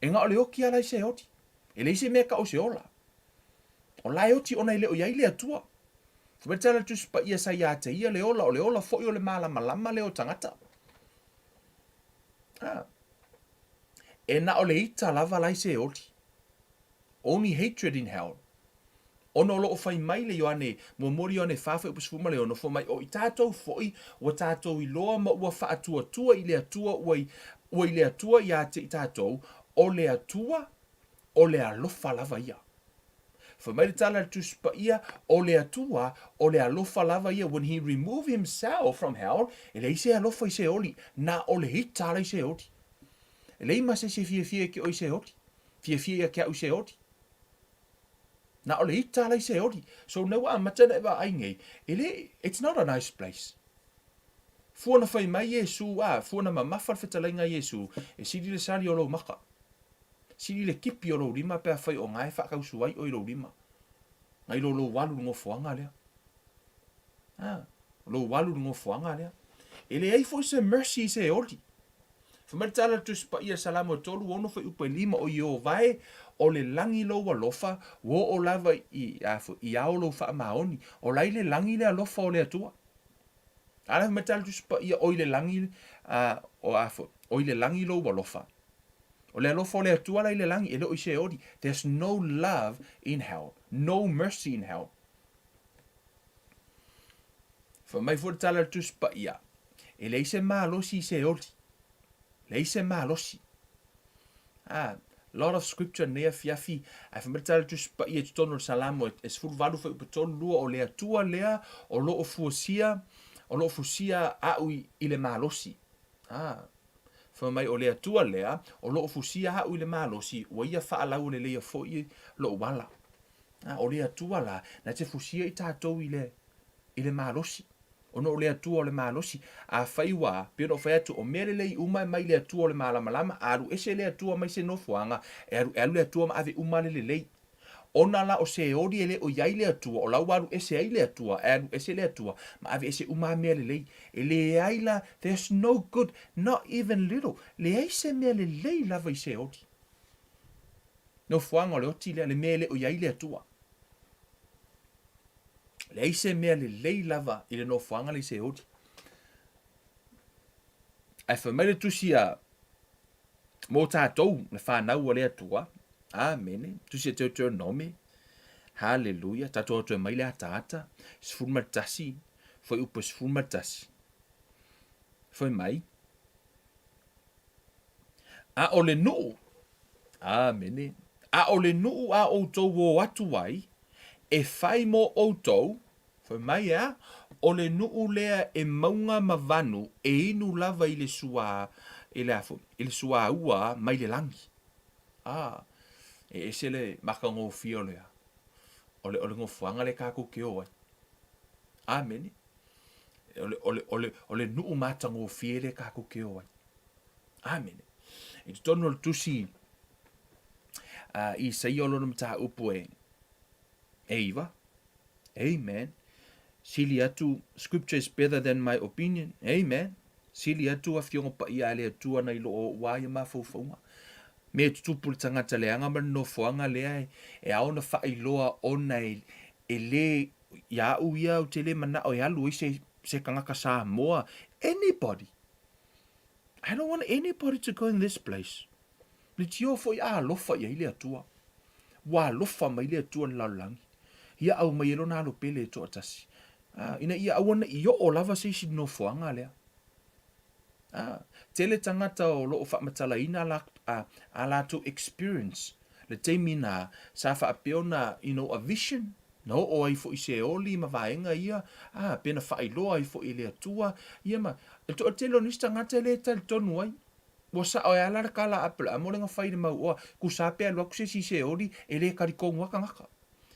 E na o le oti lava la i Seoli. E leai se mea e tau o se ola. O la e oti ona e le o i ai le Atua. Fai mai le tala a le Tusi Paia sa ia te ia le ola, o le ola foi o le malamalama lea o tagata. Ah. E na o le ita lava la i Seoli. Only hatred in hell. Ona o lo o fai mai le Ioane, muamua le Ioane 4 fuaiupu 16, fai mai, o i tatou foi, ua tatou iloa ma ua faatuatua i le Atua, ua i, ua i le Atua ia te i tatou, o le Atua, o le alofa lava ia. Fai mai le tala a le Tusi Paia, o le Atua, o le alofa lava ia, when he remove himself from hell, e leai se alofa i Seoli, na o le ita ala i Seoli. E leai ma se isi e fiafia ia te oe i Seoli, fiafia ia te au i Seoli. Na o le ita ala i Seoli. So na ua amata ona e vaai nei, e le, it's not a nice place. Fua na fai mai Iesu, a, fua na mamafa le fetalaiga a Iesu, e sili le sali o lou maka. Sili le kipi o lou lima pe afai o ga e faatausu ai oe i lou lima. Nai lo lou alu i le nofoaga lea. A, lou alu i le nofoaga lea. E leai foi se mercy i Seoli. Fai mai le tala a le Tusi Paia i le Salamo e 36 fuaiupu e 5, O Ieova e, o le lagi lou alofa, ua oo lava i, a foi, i ao lou faamaoni. O la i le lagi le alofa o le Atua. A la fai mai le tala a le Tusi Paia, O i le lagi, a, o a foi, o i le lagi lou alofa. O le alofa o le Atua la i le lagi, e le o i Seoli. There's no love in hell. No mercy in hell. Fai mai foi le tala a le Tusi Paia, e leai se malosi i Seoli. Leai se malosi. Ah, lot of scripture nei afiafi, ae fai mai le tala a le Tusi Paia i totonu o le Salamo e 18 fuaiupu 32, o le Atua lea o lo o fuasia, o lo o fusia a'u i, i le malosi. Ah, Fai mai, O le Atua lea, o loo fusia a'u i le malosi, ua ia faalaualeleia foi lo'u ala. A, o le Atua la, na te fusia i tatou i le, i le malosi. Ona o le Atua o le malosi. Afai ua, pei ona ou fai atu, o mea lelei uma e mai le Atua o le malamalama, a alu ese le Atua mai se nofoaga, e alu, e alu le Atua ma ave uma le lelei. Ona la o Seoli e le o i ai le Atua, o la ua alu ese ai le Atua, e alu ese le Atua, ma ave ese uma a mea lelei. E leai la, there's no good, not even little, leai se mea lelei lava i Seoli. Nofoaga o le oti lea, le mea e le o i ai le Atua. Leai se mea lelei lava i le nofoaga lea i Seoli. Ae fai mai le tusi a Mō tātou, le whānau o le Atua. Āmene. Tusi a Deuteronome. Haleluia. Tātou atu e mai le ataata. 11. Fuaiupu 11. Fai mai. A o le nuu. Āmene. A o le nuu a outou o atu ai, e fai mō outou, Fai mai e a, o le nuu lea e mauga ma vanu e inu lava i le sua, i le a foi, i le suaua mai le lagi. A, e ese le matagofie o le, o le, o le nofoaga lea tatou te o ai. Amene. O le, o le, o le, o le nuu matagofie lea tatou te o ai. Amene. I totonu o le tusi a Isaia o lona mataupu e, e iva, Amen. Sili atu, scripture is better than my opinion. Amen. Sili atu afioga paia a le Atua nai lo o ua ia mafaufauga. Mea e tutupu le tagata leaga ma le nofoaga lea e, e ao ona faailoa ona e, e le, ia au ia ou te le manao e alu ai se, se tagata Samoa. Anybody. I don't want anybody to go in this place. Leitioa foi a alofa i ai le Atua. Ua alofa mai le Atua i le lalolagi. Ia aumai ai lona alo pele e toatasi. A, ina ia aua ne i oo lava se isi nofoaga lea. A, tele tagata o lo o faamatalaina a, a, a latou experience le taimi na sa faapea ona, you know, a vision, na oo ai foi i Seoli ma vaega ia, a, pe na faailoa ai foi e le Atua, ia ma, le toatele o nisi tagata e le talitonu ai. Ua sao e ala le tala a Aperaamo le na fai i le mau oa, kusa pe alu atu se isi i Seoli, e le talitonu lava tagata.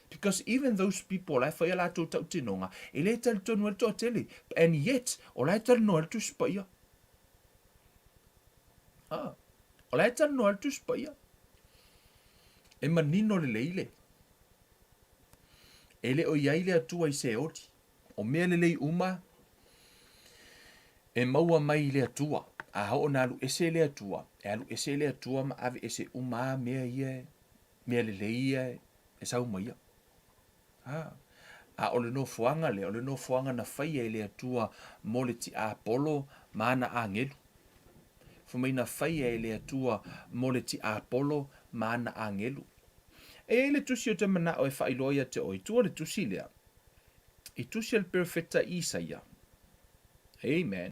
Because even those people la e fai a latou tautinoga, e le talitonu ai le toatele, and yet, o la e talanoa ai le Tusi Paia. Ah, o la e talanoa ai le Tusi Paia. E manino lelei le. E le o i ai le Atua i Seoli. O mea lelei uma e maua mai i le Atua. A oo na alu ese le Atua, e alu ese le Atua ma ave ese uma a mea ia, mea lelei ia e sau mai ia. Ha. A o le nofoaga lea, o le nofoaga na faia e le Atua mo le tiapolo ma ana agelu. Fai mai na faia e le Atua mo le tiapolo ma ana agelu. E i ai le tusi ou te manao e faailoa ia te oe, tua le tusi lea, i tusi a le perofeta Isaia. Amen.